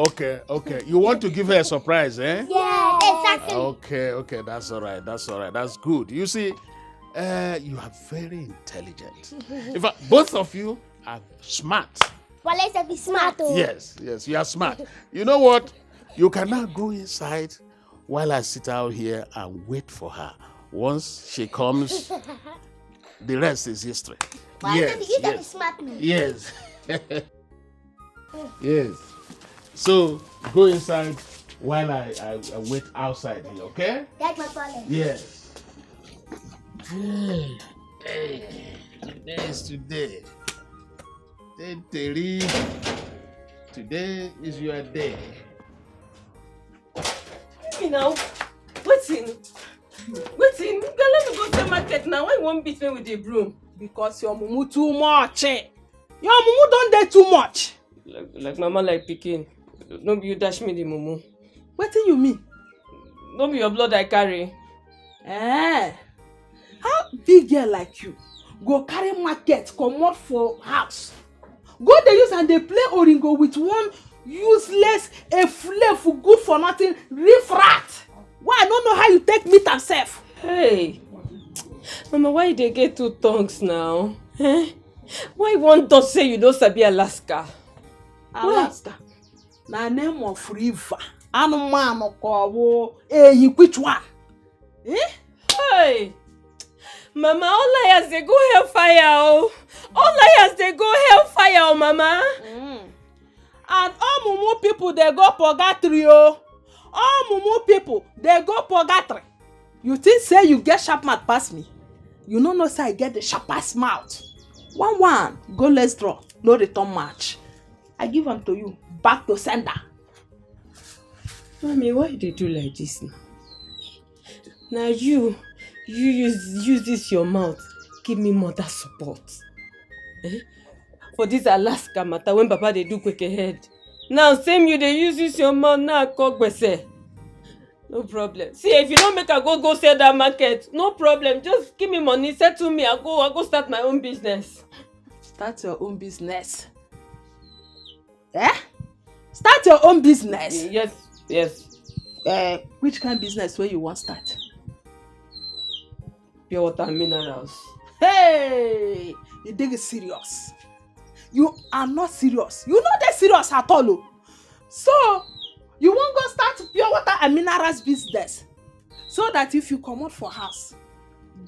Okay, okay. You want to give her a surprise, eh? Yeah, exactly. Okay, okay, that's all right. That's all right. That's good. You see, uh, you are very intelligent. In fact, both of you are smart. Well, let's be smart. Oh. Yes, yes, you are smart. You know what? You can now go inside while I sit out here and wait for her. Once she comes, the rest is history. Why Yes, you get yes. Smart me? Yes. Yes. So go inside while I, I, I wait outside here, okay? That's my problem. Yes. Hey, hey, today is today. Tenteri. Today is your day. Me now. Wetin? Wetin? Girl, let me go sell market now. Why you wan beat me with the broom? Because your mumu too much. Eh? Your mumu don dey too much. Like, like mama, like pikin. No be you dash me the mumu. Wetin you mean? No be your blood I carry. Eh? How big girl like you go carry market comot for house? Go dey use and dey play oringo with one useless, a flefu, good for nothing, riff rat. Why I no know how you take meet am sef? Hey, Mama, why you dey get two tongues now? Eh? Why you wan talk say you no sabi Alaska? Alaska na name of river. Anụmanụ ka ọ bụ ehi, which one? Eh? Hey! Mama, all liars dey go hellfire o. All liars dey go hellfire o, Mama. Mm. And all mumu people dey go purgatory o. All mumu people dey go purgatory. You think say you get sharp mouth pass me? You no know say I get the sharpest mouth. One one, go let's draw, no return match. I give am to you, back to sender. Mommy, why you dey do like this now? Na you, you use, use this your mouth give me mother support. Eh? For this Alaska matter when Papa dey do quick ahead. Now same you dey use this your mouth now call gbese. No problem. See, if you no make I go, go sell that market, no problem. Just give me money, settle me. I go, I go start my own business. Start your own business. Eh? Start your own business. Yes, yes. Eh, which kind business wey you wan start? Pure water and minerals. Hey, you dey serious? You are not serious. You no dey serious at all o. So, you wan go start pure water and minerals business so that if you comot for house,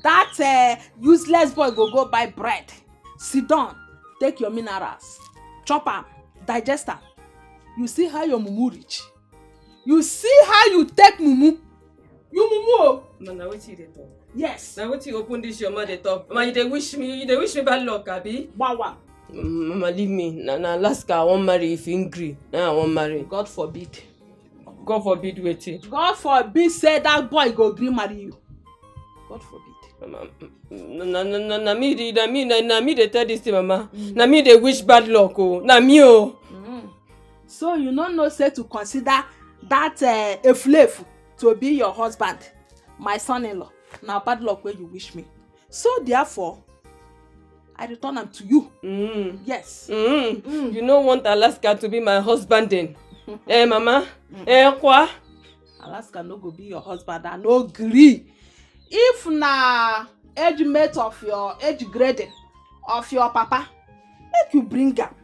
that uh, useless boy go go buy bread, sit down, take your minerals, chop am, digest am. You see how your mumu reach? You see how you take mumu? You mumu o. Ma, na wetin you dey talk? Yes. Na wetin you open this your mouth dey talk? Ma, you dey wish me, you dey wish me bad luck, abi? Bawa. Mm, Mama, leave me. Na, na Alaska I wan marry if he gree. Na I wan marry. God forbid. God forbid wetin? God forbid say that boy go gree marry you. God forbid. Mama, mm, na, na, na, na me dey, na me, na, na me dey tell this thing, Mama. Mm. Na me dey wish bad luck o. Na me o. Mm. So you no know say to consider that uh, efulefu to be your husband, my son-in-law, na bad luck wey you wish me. So therefore, I return am to you. Mm. Yes. Mm. Mm. You no want Alaska to be my husband then? Eh, Mama? Mm. Eh, kwa? Alaska no go be your husband. I no gree. If na age mate of your age grading of your papa, make you bring am.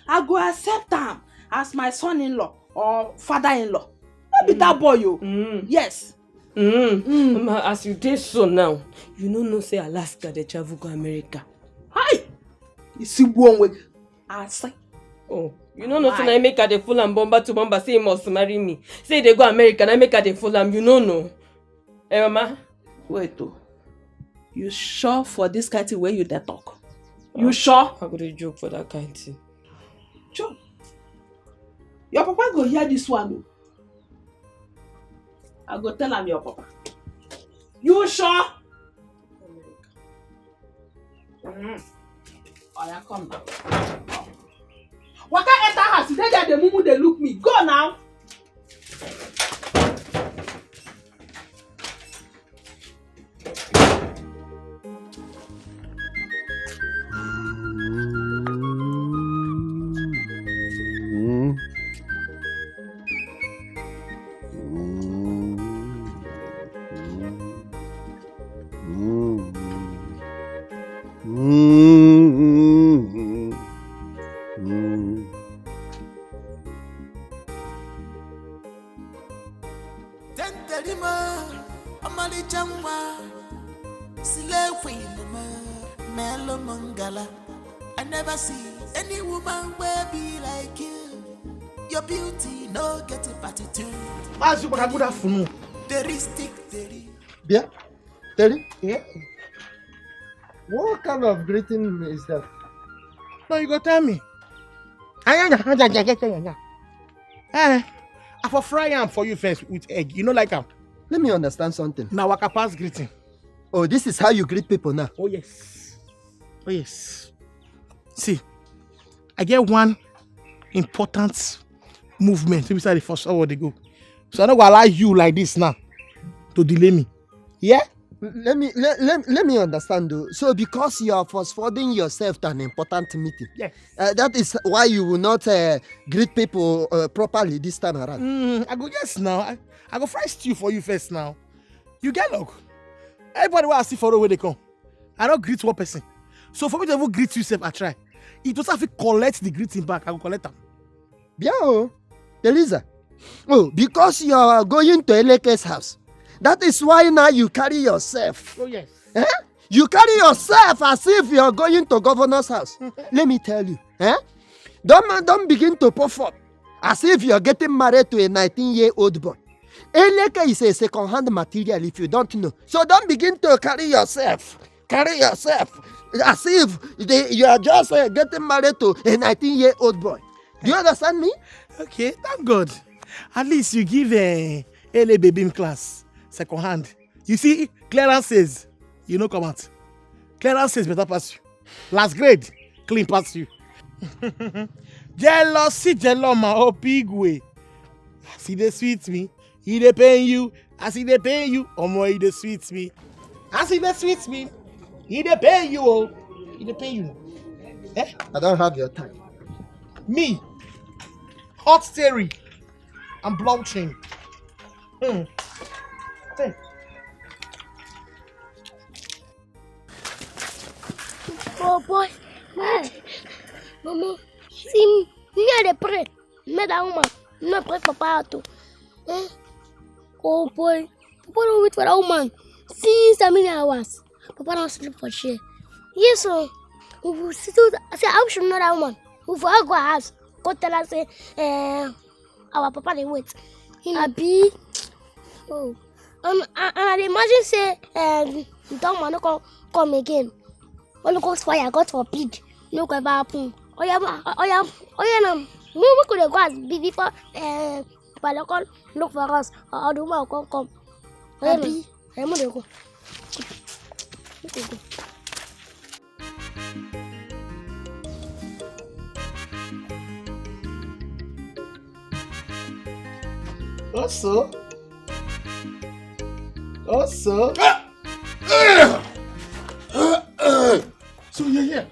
I go accept am as my son-in-law or father-in-law. No be that boy o. Mm. Yes. Mm. Mm. Mama, as you dey so now, you no know say Alaska dey travel go America. Hi! You see one way. I say. Oh, you no know say na make I dey full am bumper to bumper say he must marry me. Say he dey go America, na make I dey full am. You no know. Eh, Mama? Wait o. You sure for this kind thing wey you dey talk? You sure? I go dey joke for that kind thing. Joke. Your papa go hear this one o. I go tell am your papa. You sure? Mm. Oya, come now. Waka enter house, you dey there, dey mumu, dey look me. Go now. Tentelima, ọmalịcha nwa, slay queen, ma, mellow mangala. I never see any woman wey be like you. Your beauty no get gratitude. Maazị Ụkpaka, good afternoon. Very stick, very. Bịa, Terry. Yeah. What kind of greeting is that? No, you go tell me. Anya, anya, anya, anya, anya. Eh, I for fry am for you first with egg. You no like am? Let me understand something. Na waka pass greeting. Oh, this is how you greet people now? Oh, yes. Oh, yes. See, I get one important movement wey be say I dey first forward dey go. So I no go allow you like this now to delay me. Yeah? Let me let, let, let me understand though. So because you are forwarding yourself to an important meeting, yes, uh, that is why you will not uh, greet people uh, properly this time around. Mm, I go, yes now. I, I go fry stew for you first now. You get luck. Everybody wey I see for road wey dey come, I don greet one person. So for me to even greet you sef, I try. If to say I fit collect the greeting back, I go collect am. Bia o, Teresa. Oh, because you are going to Eleke's house. That is why now you carry yourself. Oh, yes. Eh? You carry yourself as if you are going to governor's house. Let me tell you, eh? Don't, don't begin to puff up as if you are getting married to a nineteen-year-old boy. Eleke is a second-hand material if you don't know. So don't begin to carry yourself. Carry yourself as if they, you are just uh, getting married to a nineteen-year-old boy. Do you understand me? Okay, thank God. At least you give uh, Ele Babim class second hand. You see, clearance says you no come out. Clearance says better pass you. Last grade, clean pass you. Jealousy, jeloma, opigwe. As e dey sweet me, e dey pain you. As e dey pain you, omo, e dey sweet me. As e dey sweet me, e dey pain you, oh, e dey pain you. Eh? I don't have your time. Me, hot theory and blockchain. Hmm. Hey. Oh boy. Mama, see me, me I dey pray. Make that woman no break papa heart o. Eh? Oh boy, papa don wait for that woman since how many hours? Papa don sleep for chair. Yes o. We will still say how we should know that woman. We for go her house, go tell her say eh, our papa dey wait. Abi? Oh. And and I dey imagine say eh, that woman no come come again. Holy Ghost fire, God forbid, no go ever happen. Oya, ma- oya, oya now. Make we dey go as be- before eh, Papa don come look for us or the woman go come come. Oya now. Abi? Oya, make we dey go. Make we go. Also, also. So you're here.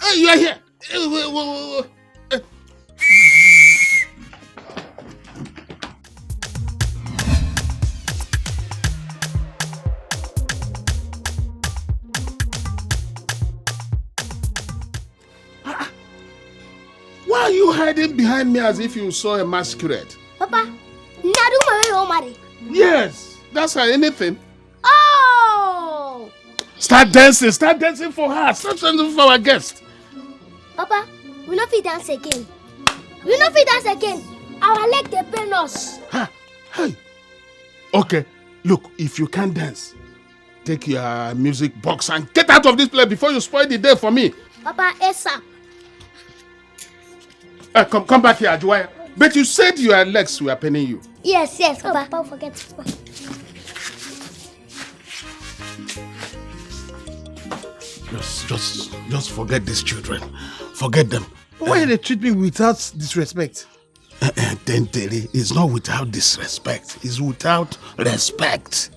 Hey, you're here. Hey, wait, wait, wait, wait. Hey. Ah, ah. Why are you hiding behind me as if you saw a masquerade? Papa, na the woman wey you wan marry? Yes, that's her anything. Oh! Start dancing, start dancing for her, start dancing for our guest. Papa, we no fit dance again. We no fit dance again. Our leg dey pain us. Ha! Hey! Okay, look, if you can't dance, take your music box and get out of this place before you spoil the day for me. Papa, ASAP. Uh, come, come back here, Ajuwaya. But you said your legs were paining you. Yes, yes, Papa. Papa, forget. Just, just, just forget these children. Forget them. Why they treat me without disrespect? Tentele is not without disrespect. It's without respect.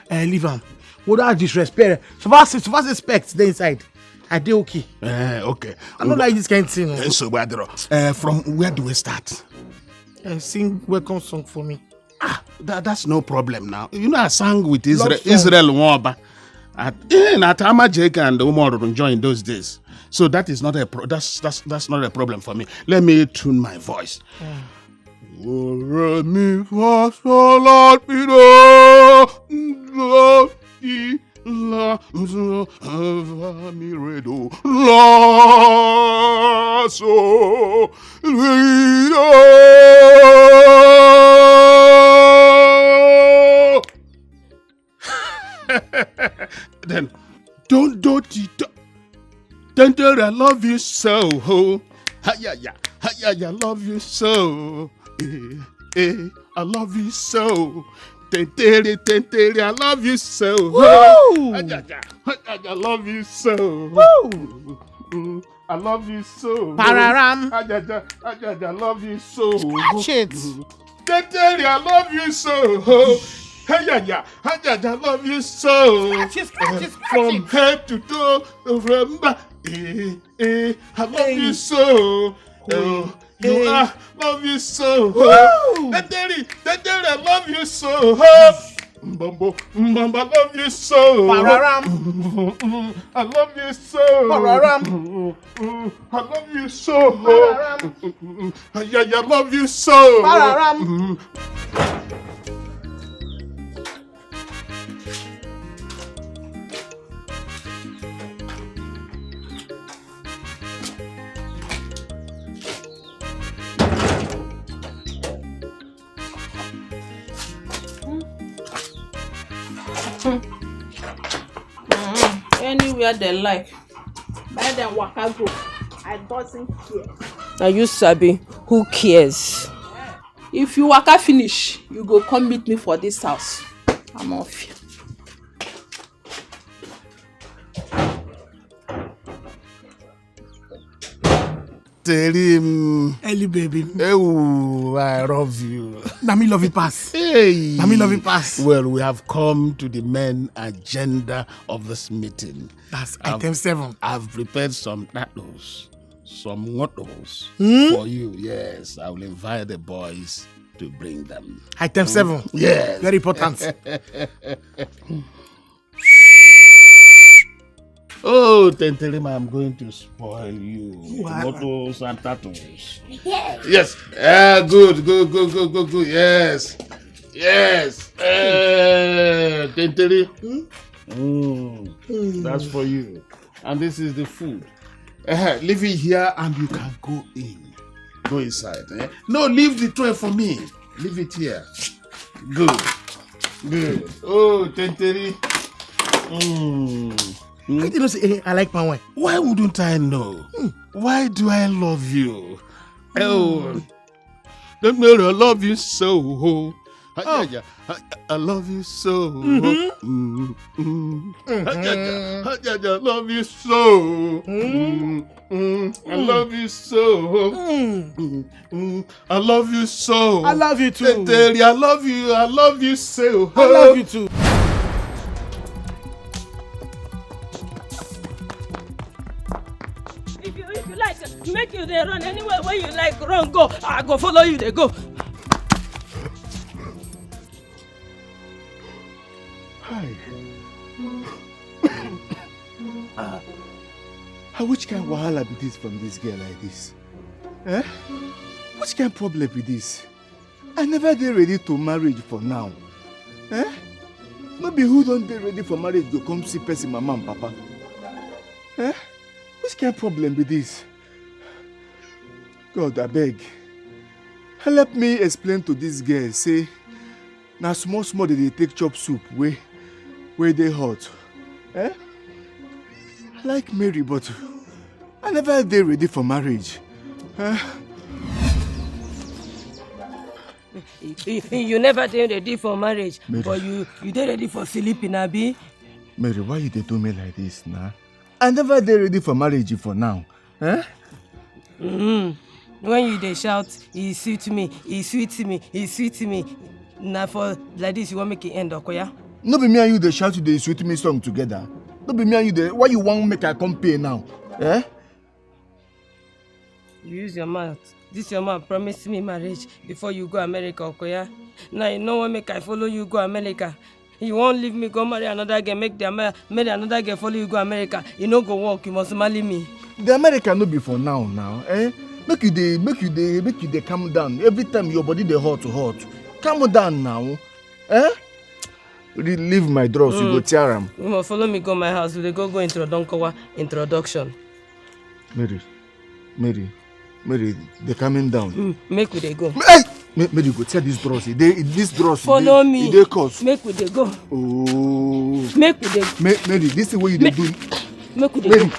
Eh, leave am. Without disrespect. So far, so far, respect dey inside. I dey okay. Eh, okay. I don't like this kind of thing. Eh, so, Badro, eh, from where do we start? Eh, sing welcome song for me. Ah, that, that's no problem now. You know, I sang with Israel, Israel Nwaba. At, eh, at Ama Jake and Umar Runjo in those days. So that is not a pro- that's that's that's not a problem for me. Let me tune my voice. Re mi fa sol la ti do, do, ti, la, so, fa, mi, re, do, la, so, re, do. Then, don't do it. Don't do it. I love you so. Oh. Hayaya, hayaya, I love you so. Eh, eh, I love you so. Tentele, tentele, I love you so. Woo! Hayaya, hayaya, I love you so. Woo! Mm. I love you so. Pararam. Ajaja, Ajaja, I love you so. Scratch it. Tentele, I love you so. Hey, yeah, yeah. Ajaja, I love you so. Scratch it, scratch it, scratch it. From head to toe, from back. Eh, eh, I love you so. Oh, you are, love you so. Woo! Tentele, Tentele, I love you so. Mbambo, Mbamba, love you so. Pararam. I love you so. Pararam. I love you so. Pararam. Yeah, yeah, I love you so. Pararam. Mm, anywhere they like, make dem waka go. I doesn't care. Now you sabi who cares. If you waka finish, you go come meet me for this house. I'm off. Terim. Ellie baby. Ewu, I love you. Na me love you pass. Hey. Na me love you pass. Well, we have come to the main agenda of this meeting. That's I've, item seven. I've prepared some tacos, some ngotos hmm? for you. Yes, I will invite the boys to bring them. Item seven. Yes. Very important. Oh, Tentelima, I'm going to spoil you. Tomatoes and tattoos. Yes. Yes. Uh, good, good, good, good, good, good. Yes. Yes. Uh, Tenteli. Hmm? Mm. Mm. That's for you. And this is the food. Uh, leave it here and you can go in. Go inside. Eh? No, leave the tray for me. Leave it here. Good. Good. Oh, Tenteri. Mm. Hmm? How do you know say eh, I like palm wine? Why wouldn't I know? Mm. Why do I love you? Mm. Oh, don't know I love you so. Oh. I, I, I love you so. Mm-hmm. Mm-hmm. I, I, I love you so. Mm-hmm. Mm, I love you so. Mm. Mm, I love you so. I love you too. Terry, I love you. I love you so. I love you too. If you, if you like, make you dey run anywhere where you like. Run go. I go follow you. They go. Hi. Ah, which kind wahala be this from this girl like this? Eh? Which kind problem be this? I never dey ready to marriage for now. Eh? No be who don dey ready for marriage go come see person mama and papa. Eh? Which kind problem be this? God, abeg, help me explain to this girl say na small small dey dey take chop soup wey wey dey hot. Eh? I like Mary, but I never dey ready for marriage. Eh? You, you never dey ready for marriage, Mary. But you you dey ready for sleeping, abi? Mary, why you dey do me like this, na? I never dey ready for marriage for now. Eh? Mm-hmm. When you dey shout, e sweet me, e sweet me, e sweet me. Na for like this you wan make e end, Okoya? No be me and you dey shout the sweet me song together. No be me and you dey. Why you wan make I come pay now? Eh? You use your mouth. This your man promise me marriage before you go America, Okoya. Now you no wan make I follow you go America. You wan leave me go marry another girl, make the Amer marry another girl follow you go America. E no go work, you must marry me. The America no be for now now, eh? Make you dey make you dey make you dey calm down. Every time your body dey hot hot. Calm down now. Eh? Leave my drugs, mm. You go tear am. You must follow me go my house. We dey go go introduction. Introduction. Mary, Mary, Mary, dey calming down. Mm, make we dey go. Hey! Mary, go tell this bros. E dey this bros. Follow me. E dey cause. Make we dey go. Oh. Make we dey. Mary, this thing wey you dey do. Make we dey go. Mary,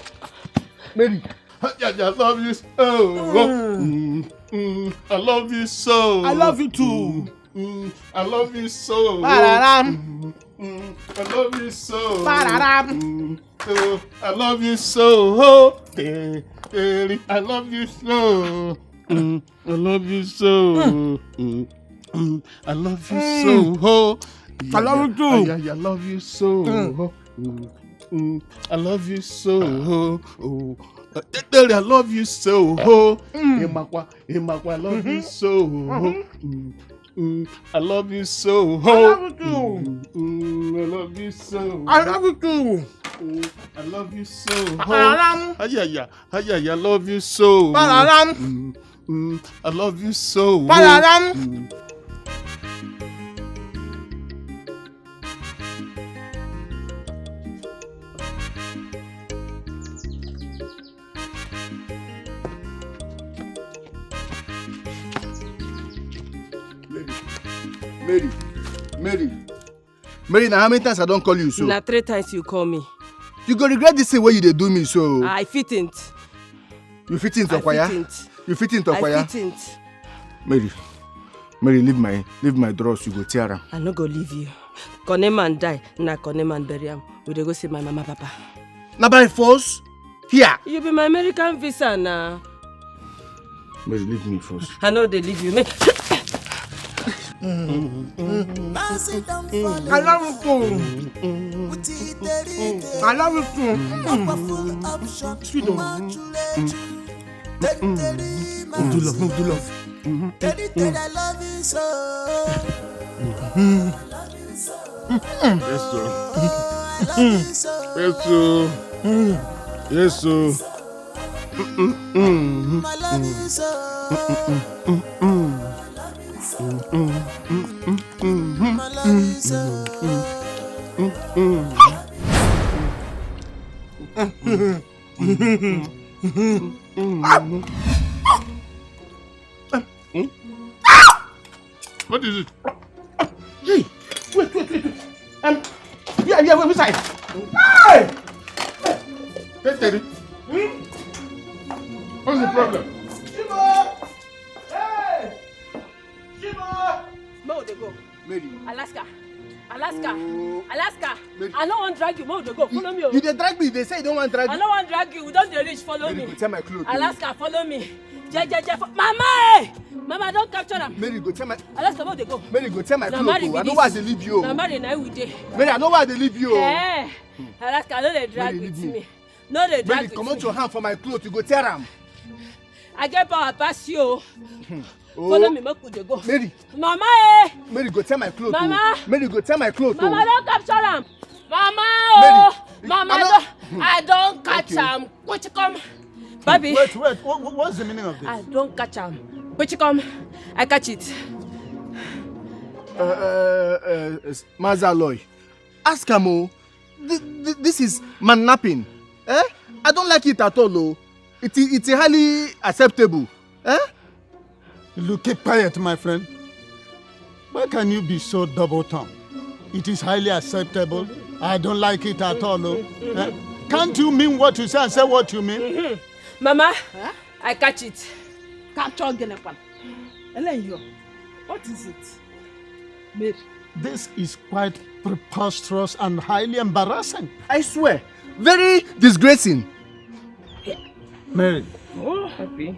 Mary. I love you so. Mm, mm, I love you so. I love you too. Mm, I love you so. Pararam. Mm, I love you so. Pararam. Mm, oh, I love you so. Oh, eh, eh, I love you so. Mm, I love you so. Mm, mm, I love you so. Oh, I love you too. I, I, I love you so. Mm, mm, I love you so. Oh, oh, I love you so. Oh, Imakwa, Imakwa, I love you so. Oh, mm. Mm, I love you so. I love you too. Mm, mm, I love you so. I love you too. Mm, I love you so. Pararam. Ayaya, ayaya, I love you so. Pararam. Mm, mm, I love you so. Pararam. Mm. Mary, Mary, Mary, na how many times I don call you so? Na three times you call me. You go regret this thing wey you dey do me so. I fitn't. You fitn't, Okwaya? You fitn't, Okwaya? I fitn't. Mary, Mary, leave my, leave my drawers, you go tear am. I no go leave you. Connect man die, na connect man bury am. We dey go see my mama papa. Na by force? Here. You be my American visa na. Mary, leave me first. I no dey leave you. Me. I love you. I love you. Sweet. Move to love, move to love. Yes, sir. Yes, sir. Yes, sir. What is it? Hey, wait, wait, wait, wait. Um, yeah, yeah, wait, which side? Hey! Hey, Teddy. Hmm? What's the problem? Shiva! Hey! Shiva! Where would they go? Mary. Alaska. Alaska. Oh. Alaska. Mary. I no wan drag you. Where would they go? Follow me. You dey drag me. They say you don't want drag me. I no wan drag you. We don dey reach. Follow me. Mary, go tear my clothes. Alaska, follow me. Je, je, je, fo- Mama, eh! Mama, don't capture am. Mary, go tell my. Alaska, where they go? Mary, go tell my Na clothes. Marry Oh. be I know this. Why they leave you. Na Oh. Marry na we dey. Mary, I know why they leave you. Oh. Eh, Alaska, no dey drag Mary, with leave me. Me. No dey drag Mary, with comot me. Your hand for my clothes. You go tear am. I get power pass you. Oh. Follow me, make we dey go. Mary. Mama, eh! Mary, go tear my clothes. Mama. Oh. Mary, go tear my clothes. Mama, oh. Don't capture am. Mama, oh. Mary, Mama, I don't, I don't catch okay. am. Which come? Baby. Wait, wait. What, what's the meaning of this? I don't catch am. Which come? I catch it. Uh, uh, uh, Mazaloy, ask am o. Th- th- this is man napping. Eh? I don't like it at all o. It, it's highly acceptable. Eh? Look, keep quiet, my friend. Why can you be so double tongued? It is highly acceptable. I don't like it at all. Oh. Eh? Can't you mean what you say and say what you mean? Mm-hmm. Mama, huh? I catch it. Capture Genekwan. Elenyo, what is it? Mary. This is quite preposterous and highly embarrassing. I swear, very disgracing. Mary. Oh, Papi.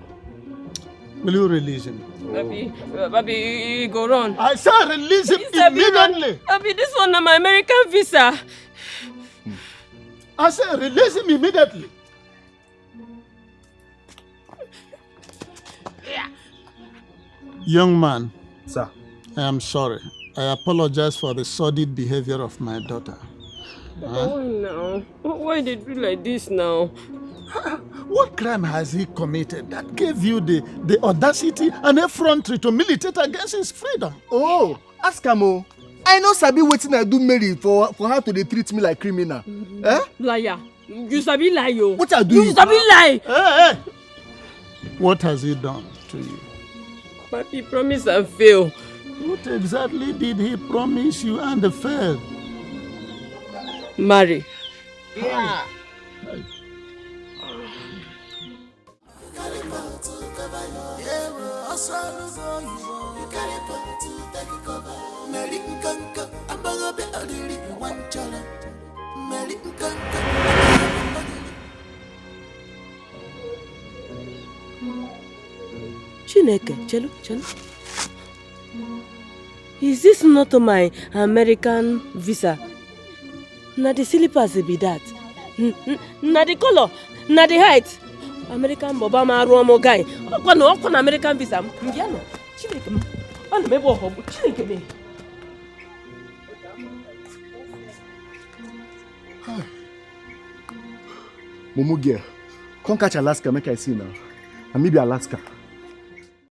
Will you release him? Papi, uh, Papi, you go run. I say release him immediately. Papi, this one na my American visa. I say release him immediately. Young man. Sir. I am sorry. I apologize for the sordid behavior of my daughter. Huh? Why now? Why they do like this now? What crime has he committed that gave you the, the audacity and effrontery to militate against his freedom? Oh, ask am o. I no sabi wetin I do Mary for, for her to dey treat me like criminal. Eh? Liar. You sabi lie o. What I do you? You sabi lie. Hey, hey. What has he done to you? Papi, promise and fail. What exactly did he promise you and fail? Marry. Yeah. Chineke, chelu, chelu. Is this not my American visa? Na the slippers be that. N- n- Na the color, na the height. American boba ma arụ ọmụ guy. Ọkwa na ọkwa na American visa m. Mbịa nọ. Chineke m. Ọ na-eme ebe ọhọgbu. Chineke m. Mumu girl, come catch Alaska, make I see now. And maybe Alaska.